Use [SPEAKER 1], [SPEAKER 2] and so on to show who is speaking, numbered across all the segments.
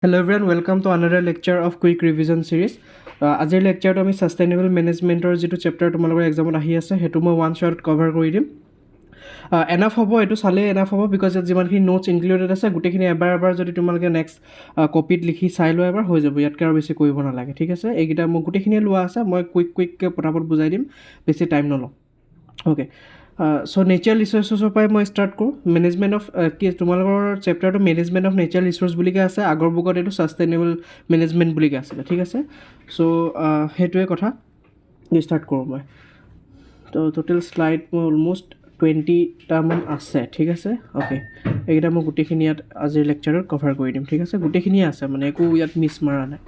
[SPEAKER 1] Hello everyone, welcome to another lecture of quick revision series. আজিৰ লেকচাৰটো আমি sustainable মেনেজমেণ্টৰ যিটো chapter তোমালোকৰ এক্সামত আহি আছে, সেইটো মই ওৱান শ্বটত কভাৰ কৰি দিম। এনাফ হ'ব, এইটো চালেই এনাফ হ'ব, because ইয়াত যিমানখিনি নোটছ ইনক্লুডেড আছে, গোটেইখিনি এবাৰ এবাৰ যদি তোমালোকে নেক্সট কপিত লিখি চাই লোৱা এবাৰ, হৈ যাব। ইয়াতকৈ আৰু বেছি কৰিব নালাগে, ঠিক আছে? এইকেইটা মই গোটেইখিনিয়ে লোৱা আছে। মই কুইক কুইককৈ পটাপট বুজাই দিম, বেছি টাইম নলওঁ। অ'কে, চ' নেচাৰেল ৰিচ'ৰ্চেছৰ পৰাই মই ষ্টাৰ্ট কৰোঁ। মেনেজমেণ্ট অফ কি, তোমালোকৰ চেপ্টাৰটো মেনেজমেণ্ট অফ নেচাৰেল ৰিচ'ৰ্চ বুলিকে আছে। আগৰ বুকত এইটো ছাষ্টেইনেবল মেনেজমেণ্ট বুলিকে আছিলে, ঠিক আছে? চ' সেইটোৱে কথা। ষ্টাৰ্ট কৰোঁ মই। তো টোটেল শ্লাইড মোৰ অলম'ষ্ট 20টামান আছে, ঠিক আছে? অ'কে, এইকেইটা মই গোটেইখিনি ইয়াত আজিৰ লেকচাৰত কভাৰ কৰি দিম, ঠিক আছে? গোটেইখিনিয়ে আছে, মানে একো ইয়াত মিছ মাৰা নাই।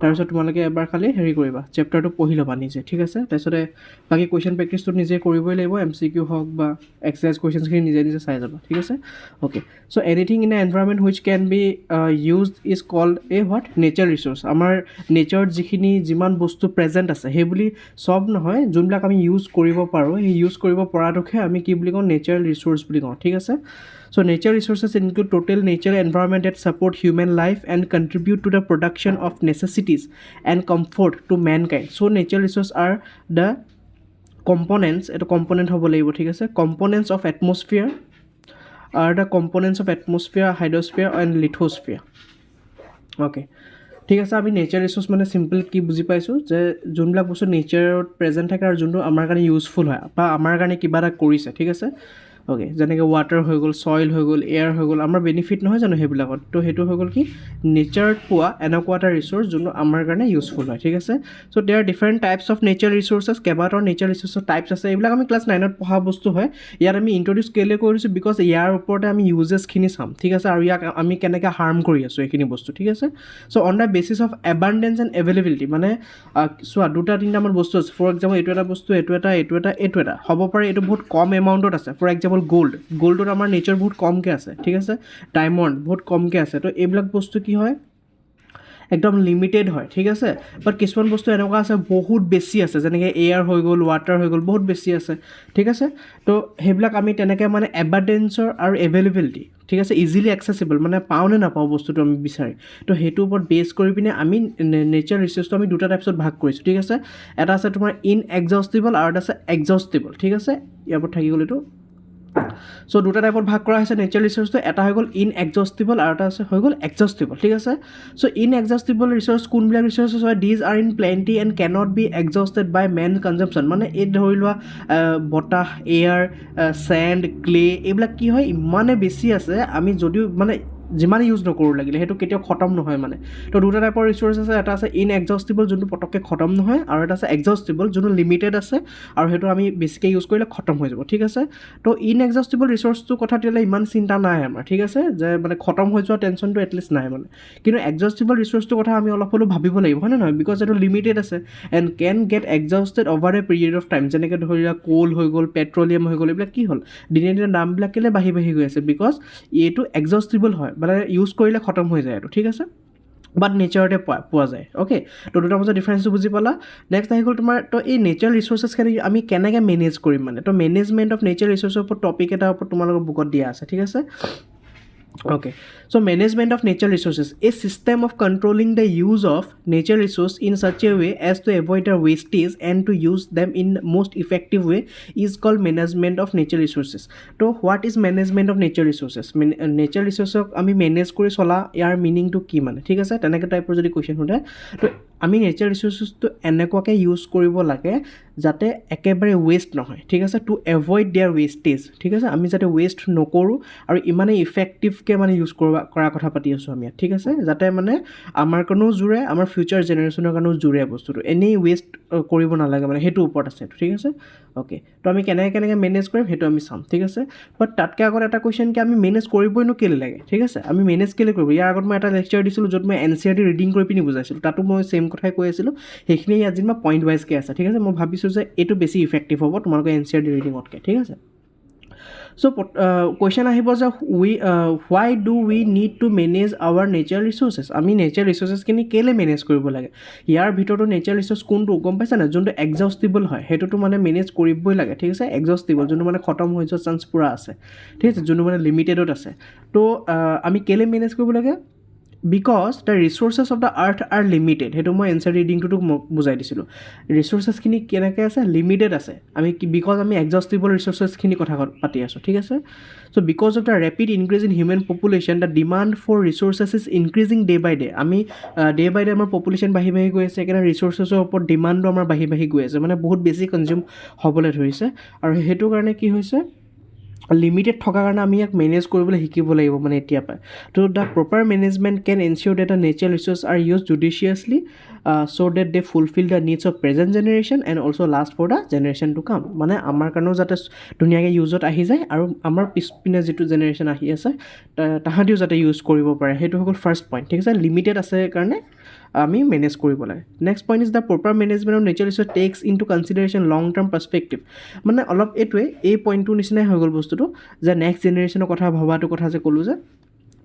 [SPEAKER 1] তাৰপিছত তোমালোকে এবাৰ খালি হেৰি কৰিবা, চেপ্টাৰটো পঢ়ি ল'বা নিজে, ঠিক আছে? তাৰপিছতে বাকী কুৱেশ্যন প্ৰেক্টিচটো নিজে কৰিবই লাগিব। এমচিকিউ হওক বা এক্সাৰচাইজ কুৱেশ্যনছখিনি নিজে নিজে চাই যাবা, ঠিক আছে? Okay, so anything in a environment which can be used is called a what? Nature resource. আমাৰ নেচাৰত যিখিনি যিমান বস্তু প্ৰেজেণ্ট আছে, সেই বুলি চব নহয়, যোনবিলাক আমি ইউজ কৰিব পাৰোঁ, সেই ইউজ কৰিব পৰাটোকহে আমি কি বুলি কওঁ? নেচাৰেল ৰিচ'ৰ্চ বুলি কওঁ, ঠিক আছে? So nature resources include total nature environment that support human life and contribute to the production of necessities and comfort to mankind. So nature resources are the components, এইটো component হ'ব লাগিব, ঠিক আছে? Components of atmosphere are the components of atmosphere, hydrosphere and lithosphere. Okay, ঠিক আছে। আমি nature resource মানে simple কি বুজি পাইছোঁ যে যোনবিলাক বস্তু নেচাৰত প্ৰেজেণ্ট থাকে আৰু যোনটো আমাৰ কাৰণে ইউজফুল হয় বা আমাৰ কাৰণে কিবা এটা কৰিছে, ঠিক আছে? অ'কে, যেনেকৈ ৱাটাৰ হৈ গ'ল, ছইল হৈ গ'ল, এয়াৰ হৈ গ'ল, আমাৰ বেনিফিট নহয় জানো সেইবিলাকত? তো সেইটো হৈ গ'ল কি নেচাৰত পোৱা এনেকুৱা এটা ৰিচ'ৰ্চ যোনটো আমাৰ কাৰণে ইউজফুল হয়, ঠিক আছে? So there are different types of nature resources. কেইবাটাও নেচাৰ ৰিচ'ৰ্চৰ টাইপছ আছে। এইবিলাক আমি ক্লাছ 9ত পঢ়া বস্তু হয়। ইয়াত আমি ইণ্ট্ৰডিউচ কেলৈ কৰিছোঁ? Because ইয়াৰ ওপৰতে আমি ইউজেছখিনি চাম, ঠিক আছে? আৰু ইয়াক আমি কেনেকৈ হাৰ্ম কৰি আছোঁ এইখিনি বস্তু, ঠিক আছে? So on the basis of abundance and availability, মানে চোৱা, দুটা তিনিটামান বস্তু আছে। ফৰ এক্সাম্পল, এইটো এটা বস্তু, এইটো এটা, এইটো এটা, এইটো এটা হ'ব পাৰে। এইটো বহুত কম এমাউণ্টত আছে। For example, gold. গ'ল্ডত আমাৰ নেচাৰ বহুত কমকৈ আছে, ঠিক আছে? ডায়মণ্ড বহুত কমকৈ আছে। তো এইবিলাক বস্তু কি হয়? একদম লিমিটেড হয়, ঠিক আছে? বাট কিছুমান বস্তু এনেকুৱা আছে, বহুত বেছি আছে, যেনেকৈ এয়াৰ হৈ গ'ল, ৱাটাৰ হৈ গ'ল, বহুত বেছি আছে, ঠিক আছে? তো সেইবিলাক আমি তেনেকৈ মানে এবাণ্ডেঞ্চৰ আৰু এভেইলেবিলিটি, ঠিক আছে, ইজিলি একচেচিবল, মানে পাওঁ নে নাপাওঁ বস্তুটো আমি বিচাৰি, তো সেইটোৰ ওপৰত বেছ কৰি পিনে আমি নেচাৰ ৰিচ'ৰ্চটো আমি দুটা টাইপছত ভাগ কৰিছোঁ, ঠিক আছে? এটা আছে তোমাৰ ইনএক্সজষ্টিবল আৰু এটা আছে এক্সজষ্টিবল, ঠিক আছে? ইয়াৰ ওপৰত থাকি গ'ল এইটো। চ' দুটা টাইপত ভাগ কৰা হৈছে নেচাৰেল ৰিচ'ৰ্চটো। এটা হৈ গ'ল ইনএক্সজষ্টিবল আৰু এটা আছে হৈ গ'ল এক্সজষ্টিবল, ঠিক আছে? চ' ইনএক্সজষ্টিবল ৰিচ'ৰ্চ কোনবিলাক ৰিচ'ৰ্চেছ হয়? These are in plenty and cannot be exhausted by man consumption. মানে এই ধৰি লোৱা বতাহ, এয়াৰ, চেণ্ড, ক্লে, এইবিলাক কি হয়, ইমানে বেছি আছে, আমি যদিও মানে যিমানে ইউজ নকৰোঁ লাগিলে, সেইটো কেতিয়াও খতম নহয় মানে। তো দুটা টাইপৰ ৰিচ'ৰ্চ আছে। এটা আছে ইনএক্সজষ্টিবল, যোনটো পটককৈ খতম নহয়, আৰু এটা আছে এক্সজষ্টিবল, যোনটো লিমিটেড আছে আৰু সেইটো আমি বেছিকৈ ইউজ কৰিলে খতম হৈ যাব, ঠিক আছে? তো ইনএক্সজষ্টিবল ৰিচ'ৰ্চটোৰ কথা তেতিয়াহ'লে ইমান চিন্তা নাই আমাৰ, ঠিক আছে? যে মানে খতম হৈ যোৱা টেনশ্যনটো এটলিষ্ট নাই মানে। কিন্তু এক্সজষ্টিবল ৰিচ'ৰ্চটোৰ কথা আমি অলপ হ'লেও ভাবিব লাগিব, হয়নে নহয়? Because এইটো লিমিটেড আছে and can get exhausted over a period of time. যেনেকৈ ধৰি লোৱা কোল হৈ গ'ল, পেট্ৰলিয়াম হৈ গ'ল, এইবিলাক কি হ'ল, দিনে দিনে দামবিলাক কেলৈ বাঢ়ি বাঢ়ি গৈ আছে? Because এইটো এক্সজষ্টিবল হয়, মানে ইউজ কৰিলে খতম হৈ যায় এইটো, ঠিক আছে? বাট নেচাৰতে পোৱা পোৱা যায়। অ'কে, তো দুটাৰ মাজত ডিফাৰেঞ্চটো বুজি পালা। নেক্সট আহি গ'ল তোমাৰ, তো এই নেচাৰেল ৰিচ'ৰ্চেছখিনি আমি কেনেকৈ মেনেজ কৰিম মানে। তো মেনেজমেণ্ট অফ নেচাৰেল ৰিচ'ৰ্চৰ ওপৰত টপিক এটাৰ ওপৰত তোমালোকৰ বুকত দিয়া আছে, ঠিক আছে? Okay, so management of natural resources, a system of controlling the use of natural resource in such a way as to avoid the wastage and to use them in most effective way, is called management of nature resources. তো what is management of nature resources? Nature ৰিচ'ৰ্চক আমি manage কৰি চলা, ইয়াৰ মিনিংটো কি মানে, ঠিক আছে? তেনেকৈ টাইপৰ যদি কুৱেশ্যন সোধে, তো আমি নেচাৰ ৰিচ'ৰ্চেছটো এনেকুৱাকৈ ইউজ কৰিব লাগে যাতে একেবাৰে ৱেষ্ট নহয়, ঠিক আছে? টু এভইড there wastage, ঠিক আছে? আমি যাতে ৱেষ্ট নকৰোঁ আৰু ইমানেই ইফেক্টিভকৈ মানে ইউজ কৰাৰ কথা পাতি আছোঁ আমি ইয়াত, ঠিক আছে? যাতে মানে আমাৰ কাৰণেও জোৰে, আমাৰ ফিউচাৰ জেনেৰেশ্যনৰ কাৰণেও জোৰে বস্তুটো। এনেই ৱেষ্ট কৰিব নালাগে, মানে সেইটোৰ ওপৰত আছে এইটো, ঠিক আছে? অ'কে, তো আমি কেনেকৈ কেনেকৈ মেনেজ কৰিম, সেইটো আমি চাম, ঠিক আছে? বাট তাতকৈ আগত এটা কুৱেশ্যন কি, আমি মেনেজ কৰিবইনো কেলৈ লাগে, ঠিক আছে? আমি মেনেজ কেলৈ কৰিব? ইয়াৰ আগত মই এটা লেকচাৰ দিছিলোঁ, য'ত মই এনচিইআৰটি ৰিডিং কৰি পিনি বুজাইছিলোঁ। তাতো মই ছেইম কথাই কৈ আছিলোঁ। সেইখিনি ইয়াত যেনিবা পইণ্ট ৱাইজকৈ আছে, ঠিক আছে? মই ভাবিছোঁ যে এইটো বেছি ইফেক্টিভ হ'ব তোমালোকৰ এনচিইআৰটি ৰিডিঙতকৈ, ঠিক আছে? চ' কুৱেশ্যন আহিব যে why do we need to manage our natural resources? আমি নেচাৰেল ৰিচ'ৰ্চেছখিনি কেলৈ মেনেজ কৰিব লাগে? ইয়াৰ ভিতৰতো নেচাৰেল ৰিচ'ৰ্চ কোনটো, গম পাইছা নাই? যোনটো এক্সজষ্টিবল হয়, সেইটোতো মানে মেনেজ কৰিবই লাগে, ঠিক আছে? এক্সজষ্টিবল, যোনটো মানে খতম হৈ যোৱা চান্স পূৰা আছে, ঠিক আছে? যোনটো মানে লিমিটেডত আছে। তো আমি কেলৈ মেনেজ কৰিব লাগে? Because the resources of the earth are limited. সেইটো মই এনচাৰ ৰিডিংটোতো মোক বুজাই দিছিলোঁ। ৰিচ'ৰ্চেছখিনি কেনেকৈ আছে? লিমিটেড আছে। আমি because আমি এক্সজষ্টিবল ৰিচ'ৰ্চেছখিনি কথা পাতি আছোঁ, ঠিক আছে? So because of the rapid increase in human population, the demand for resources is increasing day by day. আমি ডে বাই ডে আমাৰ পপুলেশ্যন বাঢ়ি বাঢ়ি গৈ আছে, সেইকাৰণে ৰিচ'ৰ্চেছৰ ওপৰত ডিমাণ্ডটো আমাৰ বাঢ়ি বাঢ়ি গৈ আছে, মানে বহুত বেছি কনজিউম হ'বলৈ ধৰিছে। আৰু সেইটো কাৰণে কি হৈছে, লিমিটেড থকাৰ কাৰণে আমি ইয়াক মেনেজ কৰিবলৈ শিকিব লাগিব মানে এতিয়াৰ পৰাই। তো the proper management can ensure that the natural resource are used judiciously so that they fulfill the needs of present generation and also last for the generation to come. মানে আমাৰ কাৰণেও যাতে ধুনীয়াকৈ ইউজত আহি যায় আৰু আমাৰ পিছপিনে যিটো জেনেৰেশ্যন আহি আছে, তাহাঁতিও যাতে ইউজ কৰিব পাৰে। সেইটো হৈ গ'ল ফাৰ্ষ্ট পইণ্ট, ঠিক আছে? লিমিটেড আছে কাৰণে আমি মেনেজ কৰিব লাগে। Next point is the proper management of natural resource takes into consideration long term perspective. মানে অলপ এইটোৱে এই পইণ্টটোৰ নিচিনাই হৈ গ'ল বস্তুটো যে নেক্সট জেনেৰেশ্যনৰ কথা ভবাটো কথা যে ক'লোঁ যে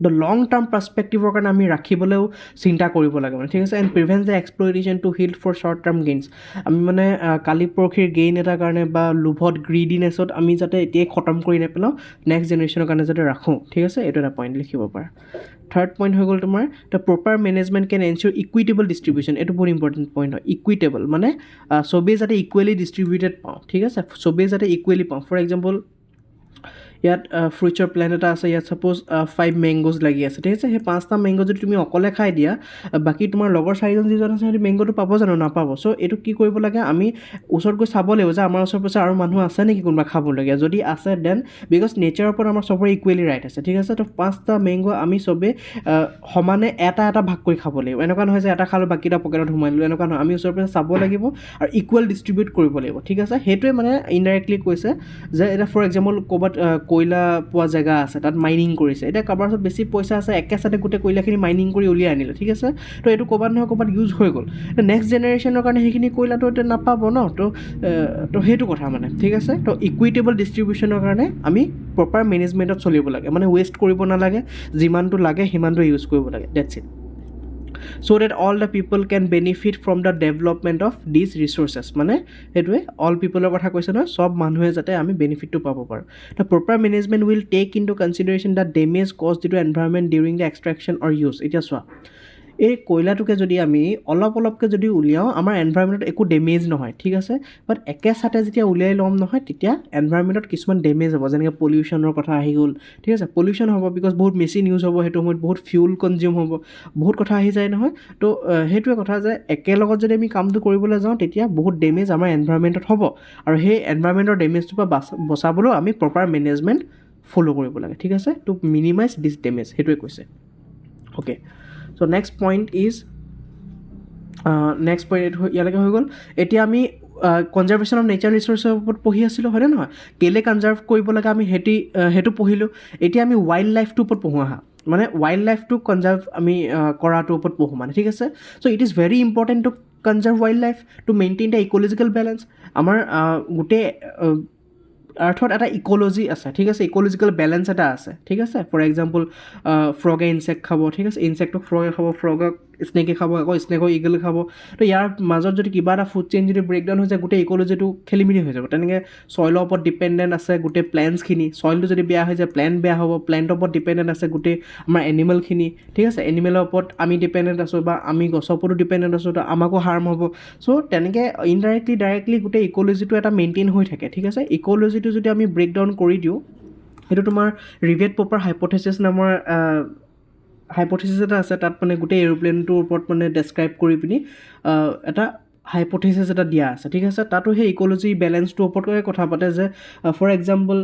[SPEAKER 1] the long term পাৰ্চপেক্টিভৰ কাৰণে আমি ৰাখিবলৈও চিন্তা কৰিব লাগে মানে, ঠিক আছে? And prevent the exploitation to hilt for short term gains. আমি মানে কালি পৰহিৰ গেইন এটাৰ কাৰণে বা লোভত, গ্ৰীডিনেছত আমি যাতে এতিয়াই খতম কৰি নেপেলাওঁ, নেক্সট জেনেৰেশ্যনৰ কাৰণে যাতে ৰাখোঁ, ঠিক আছে? এইটো এটা পইণ্ট লিখিব পাৰা। থাৰ্ড পইণ্ট হৈ গ'ল তোমাৰ the proper management can ensure equitable distribution. এইটো বহুত ইম্পৰ্টেণ্ট পইণ্ট হয়। ইকুইটেবল মানে চবেই যাতে ইকুৱেলি ডিষ্ট্ৰিবিউটেড পাওঁ, ঠিক আছে? চবেই যাতে ইকুৱেলি পাওঁ। ফৰ এক্সাম্পল, ইয়াত ফ্ৰুইটছৰ প্লেণ্ট এটা আছে। ইয়াত ছাপ'জ ফাইভ মেংগ'জ লাগি আছে, ঠিক আছে? সেই পাঁচটা মেংগ' যদি তুমি অকলে খাই দিয়া, বাকী তোমাৰ লগৰ চাৰিজন যিজন আছে, সিহঁতি মেংগ'টো পাব জানো? নাপাব। চ' এইটো কি কৰিব লাগে? আমি ওচৰত গৈ চাব লাগিব যে আমাৰ ওচৰত পাছৰে আৰু মানুহ আছে নেকি কোনোবা খাবলগীয়া। যদি আছে then, because নেচাৰৰ ওপৰত আমাৰ চবৰে ইকুৱেলি ৰাইট আছে, ঠিক আছে? তো পাঁচটা মেংগ' আমি চবেই সমানে এটা এটা ভাগ কৰি খাব লাগিব। এনেকুৱা নহয় যে এটা খালোঁ, বাকীটা পকেটত সোমাই দিলোঁ, এনেকুৱা নহয়। আমি ওচৰৰ পৰা চাব লাগিব আৰু ইকুৱেল ডিষ্ট্ৰিবিউট কৰিব লাগিব, ঠিক আছে? সেইটোৱে মানে ইনডাইৰেক্টলি কৈছে যে এতিয়া ফৰ এক্সাম্পল, ক'ৰবাত কয়লা পোৱা জেগা আছে, তাত মাইনিং কৰিছে। এতিয়া কাৰোবাৰ ওচৰত বেছি পইচা আছে, একে চাতে গোটেই কয়লাখিনি মাইনিং কৰি উলিয়াই আনিলে, ঠিক আছে? তো এইটো ক'ৰবাত নহয় ক'ৰবাত ইউজ হৈ গ'ল। নেক্সট জেনেৰেশ্যনৰ কাৰণে সেইখিনি কয়লাটো এতিয়া নাপাব ন। তো সেইটো কথা মানে, ঠিক আছে? তো ইকুইটেবল ডিষ্ট্ৰিবিউশ্যনৰ কাৰণে আমি প্ৰপাৰ মেনেজমেণ্টত চলিব লাগে, মানে ৱেষ্ট কৰিব নালাগে, যিমানটো লাগে সিমানটো ইউজ কৰিব লাগে। That's it. So that all the people can benefit from the development of these resources. মানে সেইটোৱে অল পিপলৰ কথা কৈছে নহয়, চব মানুহে যাতে আমি বেনিফিটটো পাব পাৰোঁ। The proper management will take into consideration the damage caused to environment during the extraction or use. এতিয়া চোৱা, এই কয়লাটোকে যদি আমি অলপ অলপকৈ যদি উলিয়াওঁ, আমাৰ এনভাইৰমেণ্টত একো ডেমেজ নহয়, ঠিক আছে? বাট একে চাতে যেতিয়া উলিয়াই ল'ম নহয়, তেতিয়া এনভাইৰমেণ্টত কিছুমান ডেমেজ হ'ব, যেনেকৈ পলিউশ্যনৰ কথা আহি গ'ল, ঠিক আছে? পলিউশ্যন হ'ব because বহুত মেচিন ইউজ হ'ব সেইটো সময়ত, বহুত ফিউল কনজিউম হ'ব, বহুত কথা আহি যায় নহয়। তো সেইটোৱে কথা যে একেলগত যদি আমি কামটো কৰিবলৈ যাওঁ, তেতিয়া বহুত ডেমেজ আমাৰ এনভাইৰমেণ্টত হ'ব আৰু সেই এনভাইৰমেণ্টৰ ডেমেজটোৰ পৰা বচাবলৈও আমি প্ৰপাৰ মেনেজমেণ্ট ফ'ল' কৰিব লাগে, ঠিক আছে? টু মিনিমাইজ দিছ ডেমেজ, সেইটোৱে কৈছে। Okay, so next point is, next point এইটো ইয়ালৈকে হৈ গ'ল। এতিয়া আমি কনজাৰ্ভেশ্যন অফ নেচাৰেল ৰিচ'ৰ্চৰ ওপৰত পঢ়ি আছিলোঁ, হয়নে নহয়? কেলৈ কনজাৰ্ভ কৰিব লাগে আমি সেইটো পঢ়িলোঁ। এতিয়া আমি ৱাইল্ড লাইফটোৰ ওপৰত পঢ়োঁ আহা, মানে ৱাইল্ড লাইফটো কনজাৰ্ভ আমি কৰাটোৰ ওপৰত পঢ়োঁ মানে, ঠিক আছে? So it is very important to conserve wildlife to maintain the ecological balance. আমাৰ গোটেই আৰ্থত এটা ইক'লজি আছে, ঠিক আছে? ইক'লজিকেল বেলেঞ্চ এটা আছে, ঠিক আছে? ফৰ এক্সাম্পল, ফ্ৰগে ইনচেক্ট খাব, ঠিক আছে? ইনচেক্টক ফ্ৰগে খাব, ফ্ৰগক স্নেকে খাব, আকৌ স্নেকক ইগলে খাব। তো ইয়াৰ মাজত যদি কিবা এটা ফুড চেইন যদি ব্ৰেকডাউন হৈ যায়, গোটেই ইক'লজিটো খেলি মেলি হৈ যাব। তেনেকৈ ছইলৰ ওপৰত ডিপেণ্ডেণ্ট আছে গোটেই প্লেণ্টছখিনি। ছইলটো যদি বেয়া হৈ যায়, প্লেণ্ট বেয়া হ'ব। প্লেণ্টৰ ওপৰত ডিপেণ্ডেণ্ট আছে গোটেই আমাৰ এনিমেলখিনি, ঠিক আছে? এনিমেলৰ ওপৰত আমি ডিপেণ্ডেণ্ট আছোঁ বা আমি গছৰ ওপৰতো ডিপেণ্ডেণ্ট আছোঁ, তো আমাকো হাৰ্ম হ'ব। চ' তেনেকৈ ইনডাইৰেক্টলি ডাইৰেক্টলি গোটেই ইক'লজিটো এটা মেইনটেইন হৈ থাকে, ঠিক আছে? ইক'লজিটো যদি আমি ব্ৰেকডাউন কৰি দিওঁ, সেইটো তোমাৰ ৰিভেট পপাৰ হাইপথেচিছ নামৰ হাইপথেচিছ এটা আছে। তাত মানে গোটেই এৰোপ্লেনটোৰ ওপৰত মানে ডেছক্ৰাইব কৰি পিনি এটা হাইপথেচিছ এটা দিয়া আছে, ঠিক আছে? তাতো সেই ইক'লজি বেলেঞ্চটোৰ ওপৰতে কথা পাতে যে ফৰ এক্সাম্পল,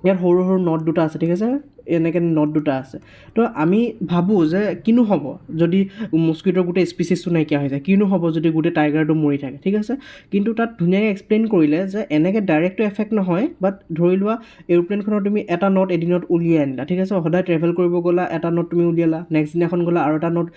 [SPEAKER 1] ইয়াত সৰু সৰু not দুটা আছে, ঠিক আছে? এনেকৈ not দুটা আছে। তো আমি ভাবোঁ যে কিনো হ'ব যদি মস্কিটোৰ গোটেই স্পিচিছটো নাইকিয়া হৈ যায়, কিনো হ'ব যদি গোটেই টাইগাৰটো মৰি থাকে, ঠিক আছে? কিন্তু তাত ধুনীয়াকৈ এক্সপ্লেইন কৰিলে যে এনেকৈ ডাইৰেক্টটো এফেক্ট নহয়, বাট ধৰি লোৱা এৰোপ্লেনখনৰ তুমি এটা not এদিনত উলিয়াই আনিলা, ঠিক আছে? সদায় ট্ৰেভেল কৰিব গ'লা, এটা not তুমি উলিয়ালা, নেক্সট দিনাখন গ'লা, আৰু এটা not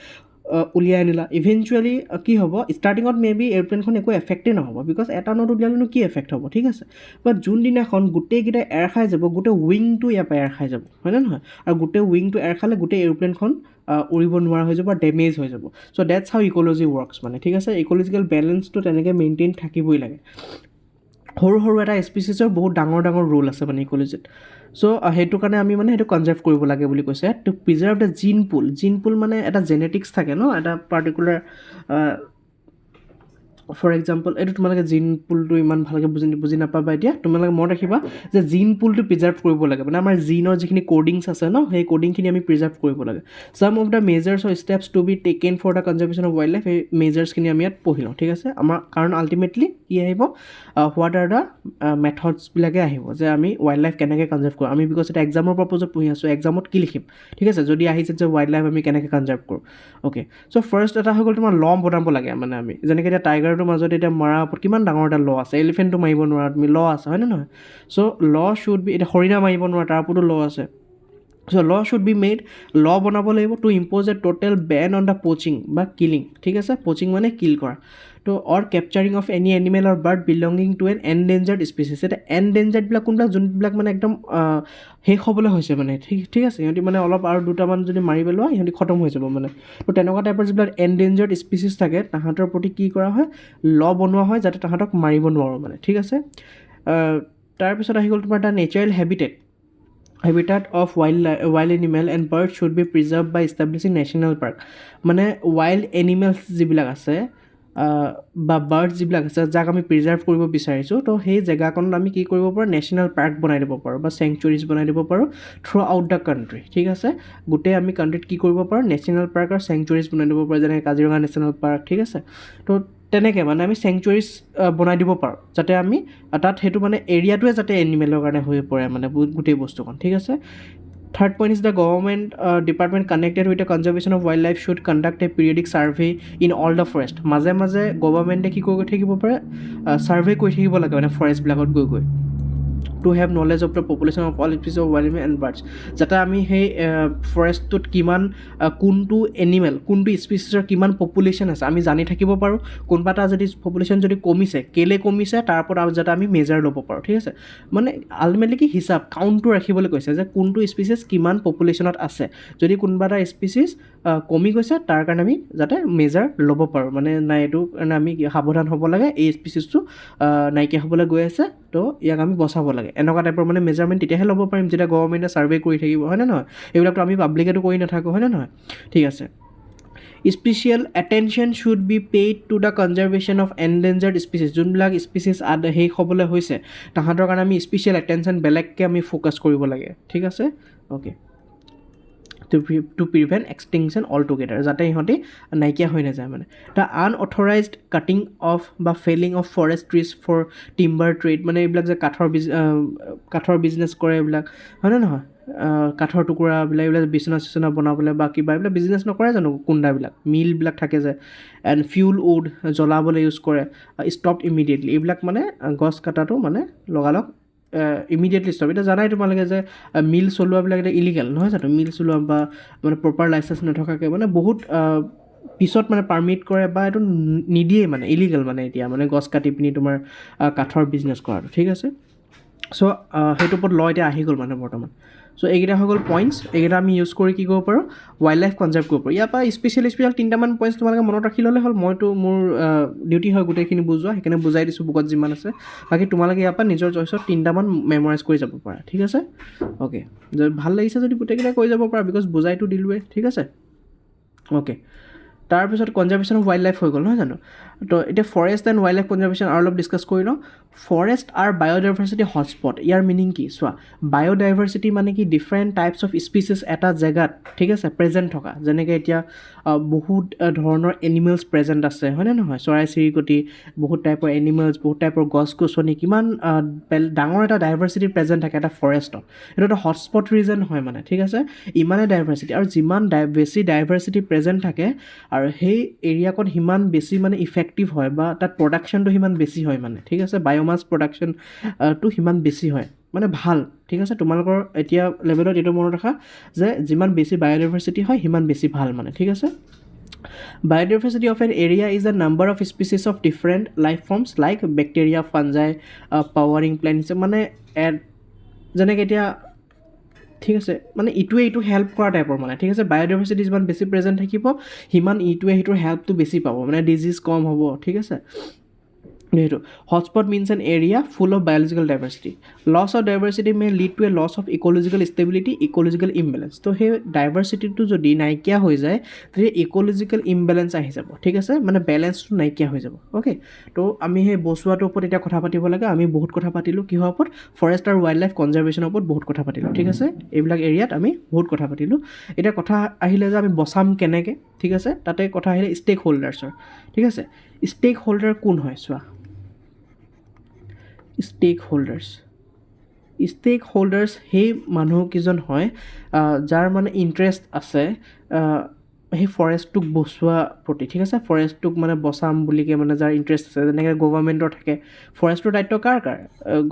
[SPEAKER 1] উলিয়াই আনিলা। ইভেঞ্চুৱেলি কি হ'ব? ষ্টাৰ্টিঙত মে বি এৰোপ্লেনখন একো এফেক্টেই নহ'ব, because এটা not উলিয়ালেনো কি এফেক্ট হ'ব, ঠিক আছে? বাট যোনদিনাখন গোটেইকেইটা এৰ খাই যাব, গোটেই উইংটো ইয়াৰ পৰা এৰ খাই যাব, হয়নে নহয়? আৰু গোটেই উইংটো এৰ খালে গোটেই এৰোপ্লেনখন উৰিব নোৱাৰা হৈ যাব আৰু ডেমেজ হৈ যাব। So that's how ecology works মানে, ঠিক আছে? ইক'লজিকেল বেলেঞ্চটো তেনেকৈ মেইনটেইন থাকিবই লাগে। সৰু সৰু এটা স্পিচিছৰ বহুত ডাঙৰ ডাঙৰ ৰোল আছে মানে ইক'লজিত। চ' সেইটো কাৰণে আমি মানে সেইটো কনজাৰ্ভ কৰিব লাগে বুলি কৈছে। To preserve the gene pool. Gene pool মানে এটা জেনেটিক্স থাকে ন, এটা পাৰ্টিকুলাৰ, ফৰ এক্সাম্পল, এইটো তোমালোকে জিন পুলটো ইমান ভালকৈ বুজি নাপাবা এতিয়া। তোমালোকে মনত ৰাখিবা যে জিন পুলটো প্ৰিজাৰ্ভ কৰিব লাগে, মানে আমাৰ জিনৰ যিখিনি ক'ডিংছ আছে ন, সেই ক'ডিংখিনি আমি প্ৰিজাৰ্ভ কৰিব লাগে। Some of the measures or steps to be taken for the conservation of wild life, সেই মেজাৰ্ছখিনি আমি ইয়াত পঢ়ি লওঁ, ঠিক আছে? আমাৰ কাৰণ আল্টিমেটলি কি আহিব? What are the মেথডছবিলাকে আহিব যে আমি ৱাইল্ড লাইফ কেনেকৈ কনজাৰ্ভ কৰোঁ আমি, because এটা এক্সামৰ পাৰ্পজত পঢ়ি আছোঁ। এক্সামত কি লিখিম, ঠিক আছে, যদি আহিছে যে ৱাইল্ড লাইফ আমি কেনেকৈ কনজাৰ্ভ কৰোঁ? অ'কে, চ' ফাৰ্ষ্ট এটা হৈ গ'ল তোমাৰ ল বনাব লাগে। মানে আমি যেনেকৈ এতিয়া টাইগাৰটোৰ মাজত এতিয়া মৰাৰ ওপৰত কিমান ডাঙৰ এটা ল আছে, এলিফেণ্টটো মাৰিব নোৱাৰা তুমি, ল আছে, হয়নে নহয়? চ' ল should be, এতিয়া হৰিণা মাৰিব নোৱাৰা, তাৰ ওপৰতো ল আছে। So law should be made, law বনাব লাগিব to impose a total ban on the poaching বা কিলিং, ঠিক আছে? পচিং মানে কিল কৰা, তো or capturing of any animal or bird belonging to an endangered species. এতিয়া এনডেঞ্জাৰ্ডবিলাক কোনবিলাক? যোনবিলাক মানে একদম শেষ হ'বলৈ হৈছে মানে, ঠিক আছে, সিহঁতি মানে অলপ আৰু দুটামান যদি মাৰি পেলোৱা, সিহঁতি খতম হৈ যাব মানে। তো তেনেকুৱা টাইপৰ যিবিলাক এনডেঞ্জাৰ্ড স্পিচিছ থাকে, তাহাঁতৰ প্ৰতি কি কৰা হয়? ল বনোৱা হয় যাতে তাহাঁতক মাৰিব নোৱাৰোঁ মানে, ঠিক আছে? তাৰপিছত আহি গ'ল তোমাৰ the natural habitat of wild animal and bird should be preserve by establishing national park. মানে ৱাইল্ড এনিমেলছ যিবিলাক আছে বা বাৰ্ডছ যিবিলাক আছে, যাক আমি প্ৰিজাৰ্ভ কৰিব বিচাৰিছোঁ, তো সেই জেগাকণত আমি কি কৰিব পাৰোঁ? নেশ্যনেল পাৰ্ক বনাই দিব পাৰোঁ বা চেংচুৱেৰিজ বনাই দিব পাৰোঁ থ্ৰু আউট the country, ঠিক আছে? গোটেই আমি কাণ্ট্ৰিত কি কৰিব পাৰোঁ? নেশ্যনেল পাৰ্ক আৰু চেংচুৱেৰিজ বনাই দিব পাৰোঁ, যেনেকৈ কাজিৰঙা নেশ্যনেল পাৰ্ক, ঠিক আছে? তো তেনেকৈ মানে আমি চেংচুৱেৰিজ বনাই দিব পাৰোঁ, যাতে আমি তাত সেইটো মানে এৰিয়াটোৱে যাতে এনিমেলৰ কাৰণে হৈ পৰে মানে গোটেই বস্তুখন, ঠিক আছে? Third point is the government department connected with the conservation of wild life should conduct a periodic survey in all the forest. মাজে মাজে গভৰ্ণমেণ্টে কি কৰি থাকিব পাৰে? ছাৰ্ভে কৰি থাকিব লাগে মানে ফৰেষ্টবিলাকত গৈ গৈ, to have knowledge of the population of all species of wild and birds, যাতে আমি সেই ফৰেষ্টটোত কিমান কোনটো এনিমেল, কোনটো স্পিচিছৰ কিমান পপুলেশ্যন আছে, আমি জানি থাকিব পাৰোঁ। কোনোবা এটা যদি পপুলেশ্যন যদি কমিছে, কেলৈ কমিছে, তাৰ ওপৰত আৰু যাতে আমি মেজাৰ ল'ব পাৰোঁ, ঠিক আছে? মানে আল্টিমেটলি কি হিচাপ কাউণ্টটো ৰাখিবলৈ কৈছে যে কোনটো স্পিচিছ কিমান পপুলেশ্যনত আছে। যদি কোনোবা এটা স্পিচিছ কমি গৈছে, তাৰ কাৰণে আমি যাতে মেজাৰ ল'ব পাৰোঁ, মানে নাই, এইটো কাৰণে আমি সাৱধান হ'ব লাগে, এই স্পিচিছটো নাইকিয়া হ'বলৈ গৈ আছে, তো ইয়াক আমি বচাব লাগে। এনেকুৱা টাইপৰ মানে মেজাৰমেণ্ট তেতিয়াহে ল'ব পাৰিম যেতিয়া গভৰ্ণমেণ্টে ছাৰ্ভে কৰি থাকিব, হয়নে নহয়? এইবিলাকতো আমি পাব্লিকেতো কৰি নাথাকোঁ, হয়নে নহয়? ঠিক আছে। Special attention should be paid to the conservation of endangered species. যোনবিলাক স্পিচিছ আদ শেষ হ'বলৈ হৈছে, তাহাঁতৰ কাৰণে আমি স্পেচিয়েল এটেনশ্যন বেলেগকৈ আমি ফ'কাছ কৰিব লাগে, ঠিক আছে? Okay, to prevent extinction altogether, যাতে ইহঁতি নাইকিয়া হৈ নাযায়। মানে the আনঅথৰাইজড কাটিং অফ বা felling of forest trees for timber trade, মানে এইবিলাক যে কাঠৰ বিজনেছ কৰে এইবিলাক, হয়নে নহয়? কাঠৰ টুকুৰাবিলাক, এইবিলাক বিচনা চিচনা বনাবলৈ বা কিবা এইবিলাক বিজনেছ নকৰে জানো? কুন্দাবিলাক, মিলবিলাক থাকে যে, এণ্ড ফিউল উড জ্বলাবলৈ ইউজ কৰে, ষ্টপ ইমিডিয়েটলি। এইবিলাক মানে গছ কটাটো মানে লগালগ ইমিডিয়েটলি ষ্টপ। এতিয়া জানাই তোমালোকে যে মিল চলোৱাবিলাক এতিয়া ইলিগেল নহয় জানো? মিল চলোৱা বা মানে প্ৰপাৰ লাইচেঞ্চ নথকাকৈ, মানে বহুত পিছত মানে পাৰ্মিট কৰে বা এইটো নিদিয়ে, মানে ইলিগেল। মানে এতিয়া মানে গছ কাটি পিনি তোমাৰ কাঠৰ বিজনেছ কৰাটো, ঠিক আছে? চ' সেইটোৰ ওপৰত ল এতিয়া আহি গ'ল মানে বৰ্তমান। চ' এইকেইটা হৈ গ'ল পইণ্টছ। এইকেইটা আমি ইউজ কৰি কি কৰিব পাৰোঁ? ৱাইল্ড লাইফ কনজাৰ্ভ কৰিব পাৰোঁ। ইয়াৰ পৰা স্পেচিয়েল স্পেচিয়েল তিনিটামান পইণ্টছ তোমালোকে মনত ৰাখি ল'লে হ'ল। মইতো মোৰ ডিউটি হয় গোটেইখিনি বুজোৱা, সেইকাৰণে বুজাই দিছোঁ বুকত যিমান আছে। বাকী তোমালোকে ইয়াৰ পৰা নিজৰ চইচত তিনিটামান মেমৰাইজ কৰি যাব পাৰা, ঠিক আছে? অ'কে, ভাল লাগিছে যদি গোটেইকেইটা কৰি যাব পাৰা, because বুজাইতো দিলোঁৱেই, ঠিক আছে? অ'কে, তাৰপিছত কনজাৰ্ভেশ্যন অফ ৱাইল্ড লাইফ হৈ গ'ল, নহয় জানো? তো এতিয়া forest and wild life conservation আৰু অলপ ডিছকাছ কৰি লওঁ। Forest are biodiversity hotspot. Year meaning কি চোৱা। বায়'ডাইভাৰ্চিটি মানে কি? ডিফাৰেণ্ট টাইপছ অফ স্পিচিছ এটা জেগাত, ঠিক আছে, প্ৰেজেণ্ট থকা। যেনেকৈ এতিয়া বহুত ধৰণৰ এনিমেলছ প্ৰেজেণ্ট আছে, হয়নে নহয়? চৰাই চিৰিকটি, বহুত টাইপৰ এনিমেলছ, বহুত টাইপৰ গছ গছনি, কিমান ডাঙৰ এটা ডাইভাৰ্চিটি প্ৰেজেণ্ট থাকে এটা ফৰেষ্টত। এইটো এটা হটস্পট ৰিজন হয় মানে, ঠিক আছে? ইমানেই ডাইভাৰ্চিটি আৰু যিমান বেছি ডাইভাৰ্চিটি প্ৰেজেণ্ট থাকে আৰু সেই এৰিয়াকণ সিমান বেছি মানে ইফেক্টিভ হয় বা তাত প্ৰডাকশ্যনটো সিমান বেছি হয় মানে, ঠিক আছে? বায়'মাছ প্ৰডাকশ্যনটো সিমান বেছি হয় মানে ভাল, ঠিক আছে? তোমালোকৰ এতিয়া লেভেলত এইটো মনত ৰাখা যে যিমান বেছি বায়'ডাইভাৰ্চিটি হয়, সিমান বেছি ভাল মানে, ঠিক আছে? Biodiversity of an area is the number of species of different life forms like bacteria, fungi, flowering plants. মানে যেনেকৈ এতিয়া, ঠিক আছে, মানে ইটোৱে ইটো হেল্প কৰা টাইপৰ মানে, ঠিক আছে? বায়'ডাইভাৰ্চিটি যিমান বেছি প্ৰেজেণ্ট থাকিব, সিমান ইটোৱে সিটোৰ হেল্পটো বেছি পাব, মানে ডিজিজ কম হ'ব, ঠিক আছে? সেইটো hotspot means an area full of biological diversity. Loss of diversity may lead to a loss of ecological stability, ecological imbalance. তো সেই ডাইভাৰ্চিটিটো যদি নাইকিয়া হৈ যায়, তেতিয়া ইক'লজিকেল ইমবেলেঞ্চ আহি যাব, ঠিক আছে? মানে বেলেঞ্চটো নাইকিয়া হৈ যাব, অ'কে। তো আমি সেই বচোৱাটোৰ ওপৰত এতিয়া কথা পাতিব লাগে। আমি বহুত কথা পাতিলোঁ কিহৰ ওপৰত? ফৰেষ্ট আৰু ৱাইল্ড লাইফ কনজাৰ্ভেশ্যনৰ ওপৰত বহুত কথা পাতিলোঁ, ঠিক আছে? এইবিলাক এৰিয়াত আমি বহুত কথা পাতিলোঁ। এতিয়া কথা আহিলে যে আমি বচাম কেনেকৈ, ঠিক আছে? তাতে কথা আহিলে ষ্টেক হোল্ডাৰ্ছৰ, ঠিক আছে? ষ্টেক হোল্ডাৰ কোন হয় চোৱা। ষ্টেক হোল্ডাৰ্ছ সেই মানুহকেইজন হয় যাৰ মানে ইণ্টাৰেষ্ট আছে সেই ফৰেষ্টটোক বচোৱা প্ৰতি, ঠিক আছে? ফৰেষ্টটোক মানে বচাম বুলিকে মানে যাৰ ইণ্টাৰেষ্ট আছে, যেনেকৈ গভৰ্ণমেণ্টৰ থাকে। ফৰেষ্টটোৰ দায়িত্ব কাৰ কাৰ?